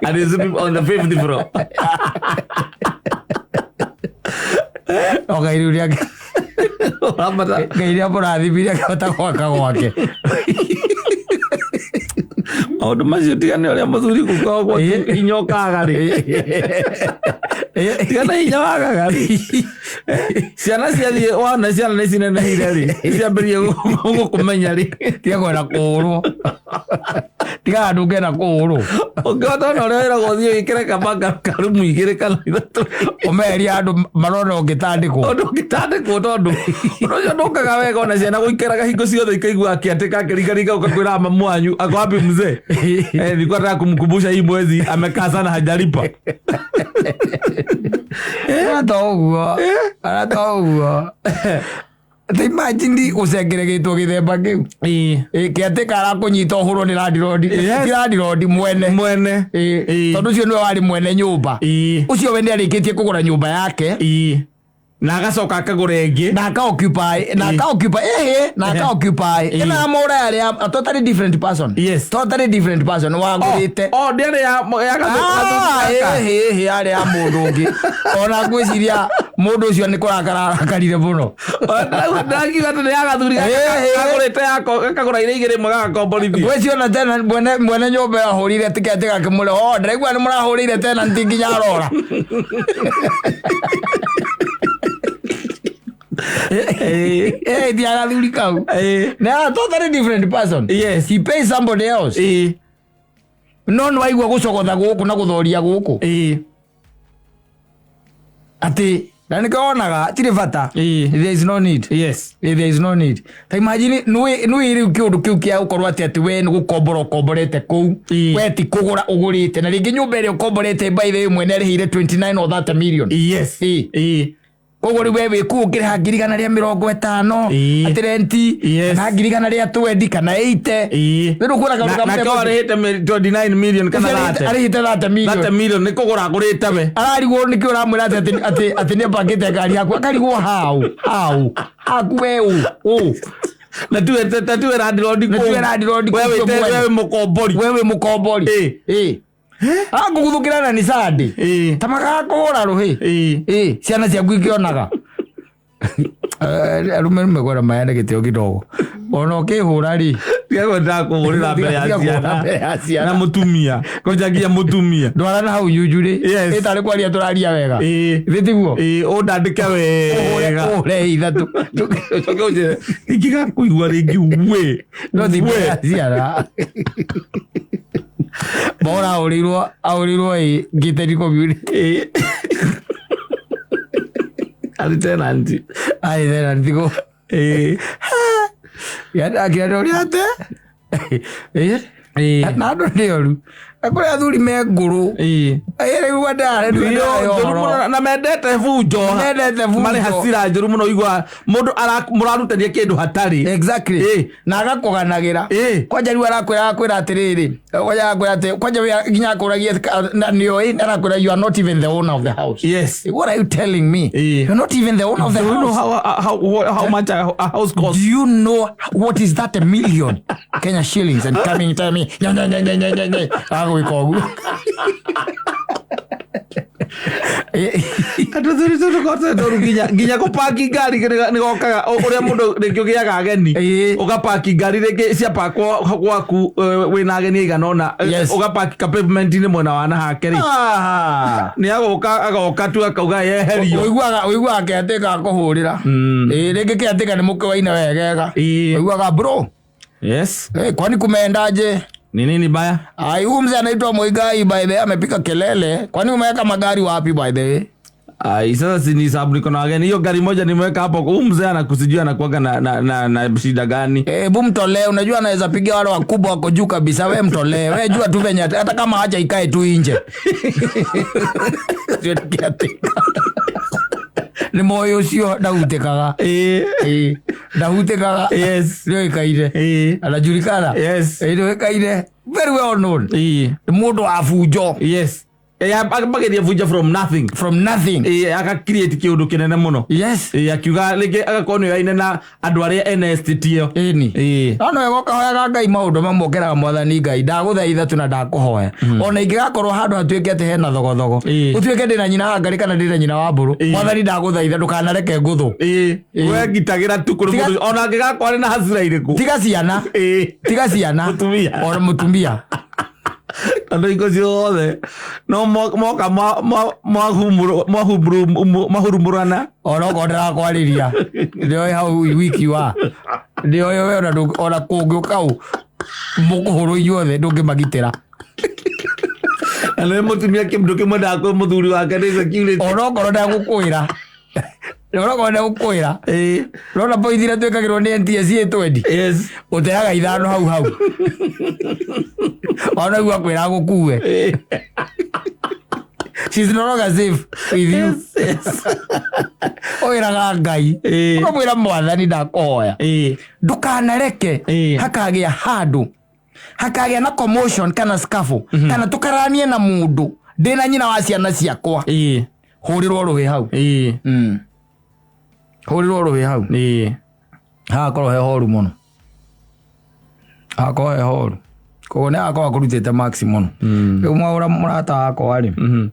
And he's on the fifth floor. O Ngai rĩu rĩake. Ũrambata. Ngai rĩa mũrathimire akĩhota gwaka gwake. Maũndũ macio tigane ũrĩa mũthuri gũkoragwo hinya ũkaga rĩ, tigana hinya wagaga rĩ, ciana ciathiĩ wona ciana nĩ cinenehire rĩ, ciambĩrĩrie gũkũmenya rĩ. Tiga kwenda kũhũrwo, tiga handũ ũngĩenda kũhũrwo. Ũngĩhota ona ũrĩa wĩragwo ũthiĩ wĩkĩre kamba karumu igĩrĩ kana ithatũ. Ũmeherie handũ marona ũngĩtandĩkwo. Ũndũ ũngĩtandĩkwo, tondũ ũndũ ũcio ndũkaga wega ona ciana gũikaraga hingo ciothe ikaigua akĩatĩka akĩringaringa ũkakwĩra mamu wanyu ako wapi mzee, nilikuwa nataka kumkumbusha hii mwezi amekaa sana hajalipa. Arata ũguo, arata ũguo. Ta imagine ũcengeregetwo gĩthemba kĩu. Kĩatĩka arakũnyita ũhũrwo nĩ landlord. Ti landlord mwene. Mwene. Tondũ ũcio nĩwe warĩ mwene nyũmba. Ũcio we nĩ arĩkĩtie kũgũra nyũmba yake. Na agacoka akagũra ĩngĩ. Na aka occupy, na aka occupy, na aka occupy. Ĩno ya Maura yarĩ a totally different person. Totally different person wagũrĩte. Oh, ndĩarĩ ya Ah, gaka. ĩhĩ, yarĩ ya mũndũ ũngĩ. Ona ngwĩciria mũndũ ũcio nĩ kũrakara arakarire mũno. Ndakiuga atĩ nĩ ya gathuri gaka kagũrĩte yako gakagũra iria igĩrĩ ĩmwe gagakomborithia. Ngwĩciria ona tena mwene nyũmba ĩyo ahũrire tiketi gakĩmũre, "Oh, ndĩraigua nĩ mũrahũrĩire tenant nginya arora." Ti ya gathuri kau. Nĩ a totally different person. He pays somebody else. No nĩ waigua gũcogotha gũkũ na gũthoria gũkũ. Atĩ na nĩkĩo wonaga tirĩ bata. There is no need. There is no need. Ta imagine nĩ rĩu kĩũndũ kĩu kĩa gũkorwo atĩ we nĩ gũkombora ũkomborete kũu. We ti kũgũra ũgũrĩte, na rĩngĩ nyũmba ĩrĩa ũkomborete, by the way, mwene arĩhĩire 29 or 30 million. Koguo rĩu we wĩ kũu ũkĩrĩha 150,000 atĩ rent, kana 120,000 kana 80. Rĩu ũkuona kaũndũ ka Na mũthemba ko ũcio. arĩhĩte 29 million kana Ũcio 30. arĩhĩte 30 million. 30 million nĩ kũgũra agũrĩte we. Ararigwo nĩkĩ ũramwĩra atĩ nĩ abangĩte ngari yaku, akarigwo how haku we ũ. Na tiwe landlord. Na tiwe landlord. We kũu wĩte mwene. we wĩ mũkombori. We wĩ mũkombori. Agũguthũkĩra na nĩ Sunday. Ta magakũhũra rũhĩ. Ciana ciaku ikĩonaga. Arũme nĩ mekwenda mayane gĩtĩo kidogo ona ũkĩhũra rĩ. Tiga kwendaga kũhũrĩra mbere ya Tiga kũhũra ciana mbere ya ciana. na mũtumia kwanjagia mũtumia. Ndwara na hau nyunjurĩ. Yes. Ĩtarĩ kwaria tũraria wega. Ĩĩ. Thĩ tiguo. Ĩĩ, ũndandĩke wega. Ũhũre ithatũ. Ũcoke ũnjĩre ingĩgakũigua rĩngĩ we. No ti mbere we. ya ciana. Bora ahũrĩirwo ahũrĩirwo ĩ gated community. Ĩĩ. Arĩ tenant. Arĩ tenant kũ. Ĩĩ. Akĩra ũrĩa ate. Ĩĩ. Ĩĩ. Na andũ nĩ oru. Na kũrĩ athuri me ngũrũ. Ĩĩ. Rĩu andũ Njũru mũno na mendete bunjo. Mendete bunjo. Marĩ hasira njũru mũno igua mũndũ mũrarutania kĩndũ hatarĩ. Exactly. Ĩĩ. Na agakũganagĩra. Ĩĩ. Kwanja rĩu arakwĩra akwĩra atĩrĩrĩ. Kwanja arakwĩra atĩ kwanja we nginya akũragia na nĩoĩ arakwĩra you are not even the owner of the house. Yes. What are you telling me? Ĩĩ. You're not even the owner of the Do you know house. how much a house costs? Do you know what is that a million Kenya shillings and coming tell me nya nya nya nya nya nya nya agwĩka ũguo. Andũ thuri tũtũkorwo tũru nginya gũpaki ngari nĩ gokaga ũrĩa mũndũ rĩngĩ ũgĩaga ageni. Ĩĩ. Ũgapaki ngari rĩngĩ ciapakwo gwaku wĩna ageni aigana ũna, Yes. ũgapaki ka pavement-inĩ mwena wa na hake rĩ, Ah. nĩ agoka agoka tu akauga yeherio. Ũiguaga kĩatĩka akũhũrĩra. Ĩĩ, rĩngĩ kĩatĩka nĩ mũkĩwaine wegega. Ĩĩ. Ũiguaga bro. Yes. Eh, kwani kumeendaje? Ni nini baya? Ai, huyu mzee anaitwa Muigai by the way amepiga kelele. Kwani umeweka magari wapi by the way? Ai, sasa si ni sababu niko na wageni. Hiyo gari moja nimeweka hapo. Huyu mzee anakusijua anakuwaga na shida gani? Hebu mtolee, unajua anaweza piga wale wakubwa wako juu kabisa. We mtolee, we jua tu venye hata kama acha ikae tu nje. Sio kiatĩka. Nĩ moyo ũcio ndahutĩkaga. Ĩĩ. Ĩĩ, ndahutĩkaga. Yes. Nĩoĩkaine. Ĩĩ. Anajulikana. Yes. Ĩĩ, nĩoĩkaine. Very well known. Ĩĩ. Nĩ mũndũ wa bunjo. Yes. Akageria bunjo from nothing. From nothing. Ĩĩ, aka create kĩũndũ kĩnene mũno. Yes. Ĩĩ, akiuga rĩngĩ agakorwo nĩ oyaine na andũ arĩa ene estate ĩyo. Ĩni. Ĩĩ. No nĩwe ũkahoyaga Ngai maũndũ mamwe ũkeraga mwathani Ngai ndagũthaitha tu na ndakũhoya. Ona ingĩgakorwo handũ hatuĩke atĩ hena thogothogo. Ĩĩ. Ũtuĩke ndĩna nyina wa ngarĩ kana ndĩna nyina wa mbũrũ. Ĩĩ. Mwathani ndagũthaitha ndũkanareke ngũthũ. Ĩĩ. Ĩĩ. We ngitagĩra tu kũrĩ Tiga- mũndũ ona angĩgakorwo arĩ na hasira irĩkũ. Tiga ciana. Ĩĩ. Tiga ciana. Mũtumia. Ona mũtumia. Andũ hingo ciothe no moka mwahumũrana. Ona okorwo ndĩrakwarĩria. Nĩoĩ hau wiki wa. Nĩoĩ we ona ona kũngĩũka ũ mũkũhũrwo inyuothe ndũngĩmagitĩra. Na nĩ mũtumia kĩndũ kĩmwe ndakwĩ mũthuri wake nĩ security. Ona okorwo ndegũkwĩra. Ona okorwo ndegũkwĩra. Ĩĩ. Rona points iria twĩkagĩrwo nĩ NTSA twendi. Yes. Ũteaga ithano hau hau. Ona igua kwĩra gũkue. Ĩĩ. She's no longer safe with you. Yes. Wĩraga Ngai. Ĩĩ. Ũkamwĩra mwathani ndakũhoya. Ĩĩ. Ndũkanareke Ĩĩ. hakagĩa handũ hakagĩa na commotion kana scuffle kana tũkaranie na mũndũ ndĩna nyina wa ciana ciakwa. Ĩĩ. Hũrĩrwo rũhĩ hau. Ĩĩ. Hũrĩrwo rũhĩ hau. Ĩĩ. Hagakorwo he horu mũno. Hagakorwo he horu. Koguo nĩ agakorwo akũrutĩte max mũno. Rĩu mwaũra mũrata wakwa rĩ,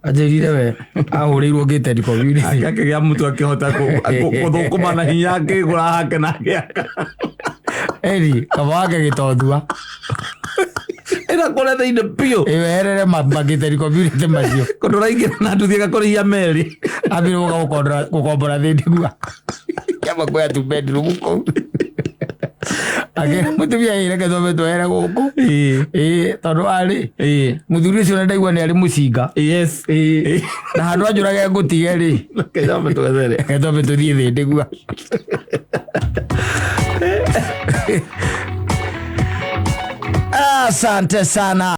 anjĩrire we ahũrĩirwo gated community. Akĩgĩa mũtu akĩhota gũthũkũma na hinya akĩgũra hake na akĩaka. Eri kaba wake gĩtothua. Ĩna kũrĩa thĩinĩ biũ. Ĩweherere ma gated community macio. Kũndũ ũraingĩra na nduthi agakũrĩhia meri. Ambire gũka gũkombora thĩinĩ gua. Kĩama kwĩ two bedroom kũu. Akĩra mũtumia ĩ reke twambe twehere gũkũ. Ĩĩ. Ĩĩ tondũ arĩ Ĩĩ. mũthuri ũcio nĩ ndaigua nĩ arĩ mũcinga. Yes. Ĩĩ. Na handũ anjũrage ngũtige rĩ. Reke twambe twethere. Reke twambe tũthiĩ thĩndĩ gua. Asante sana.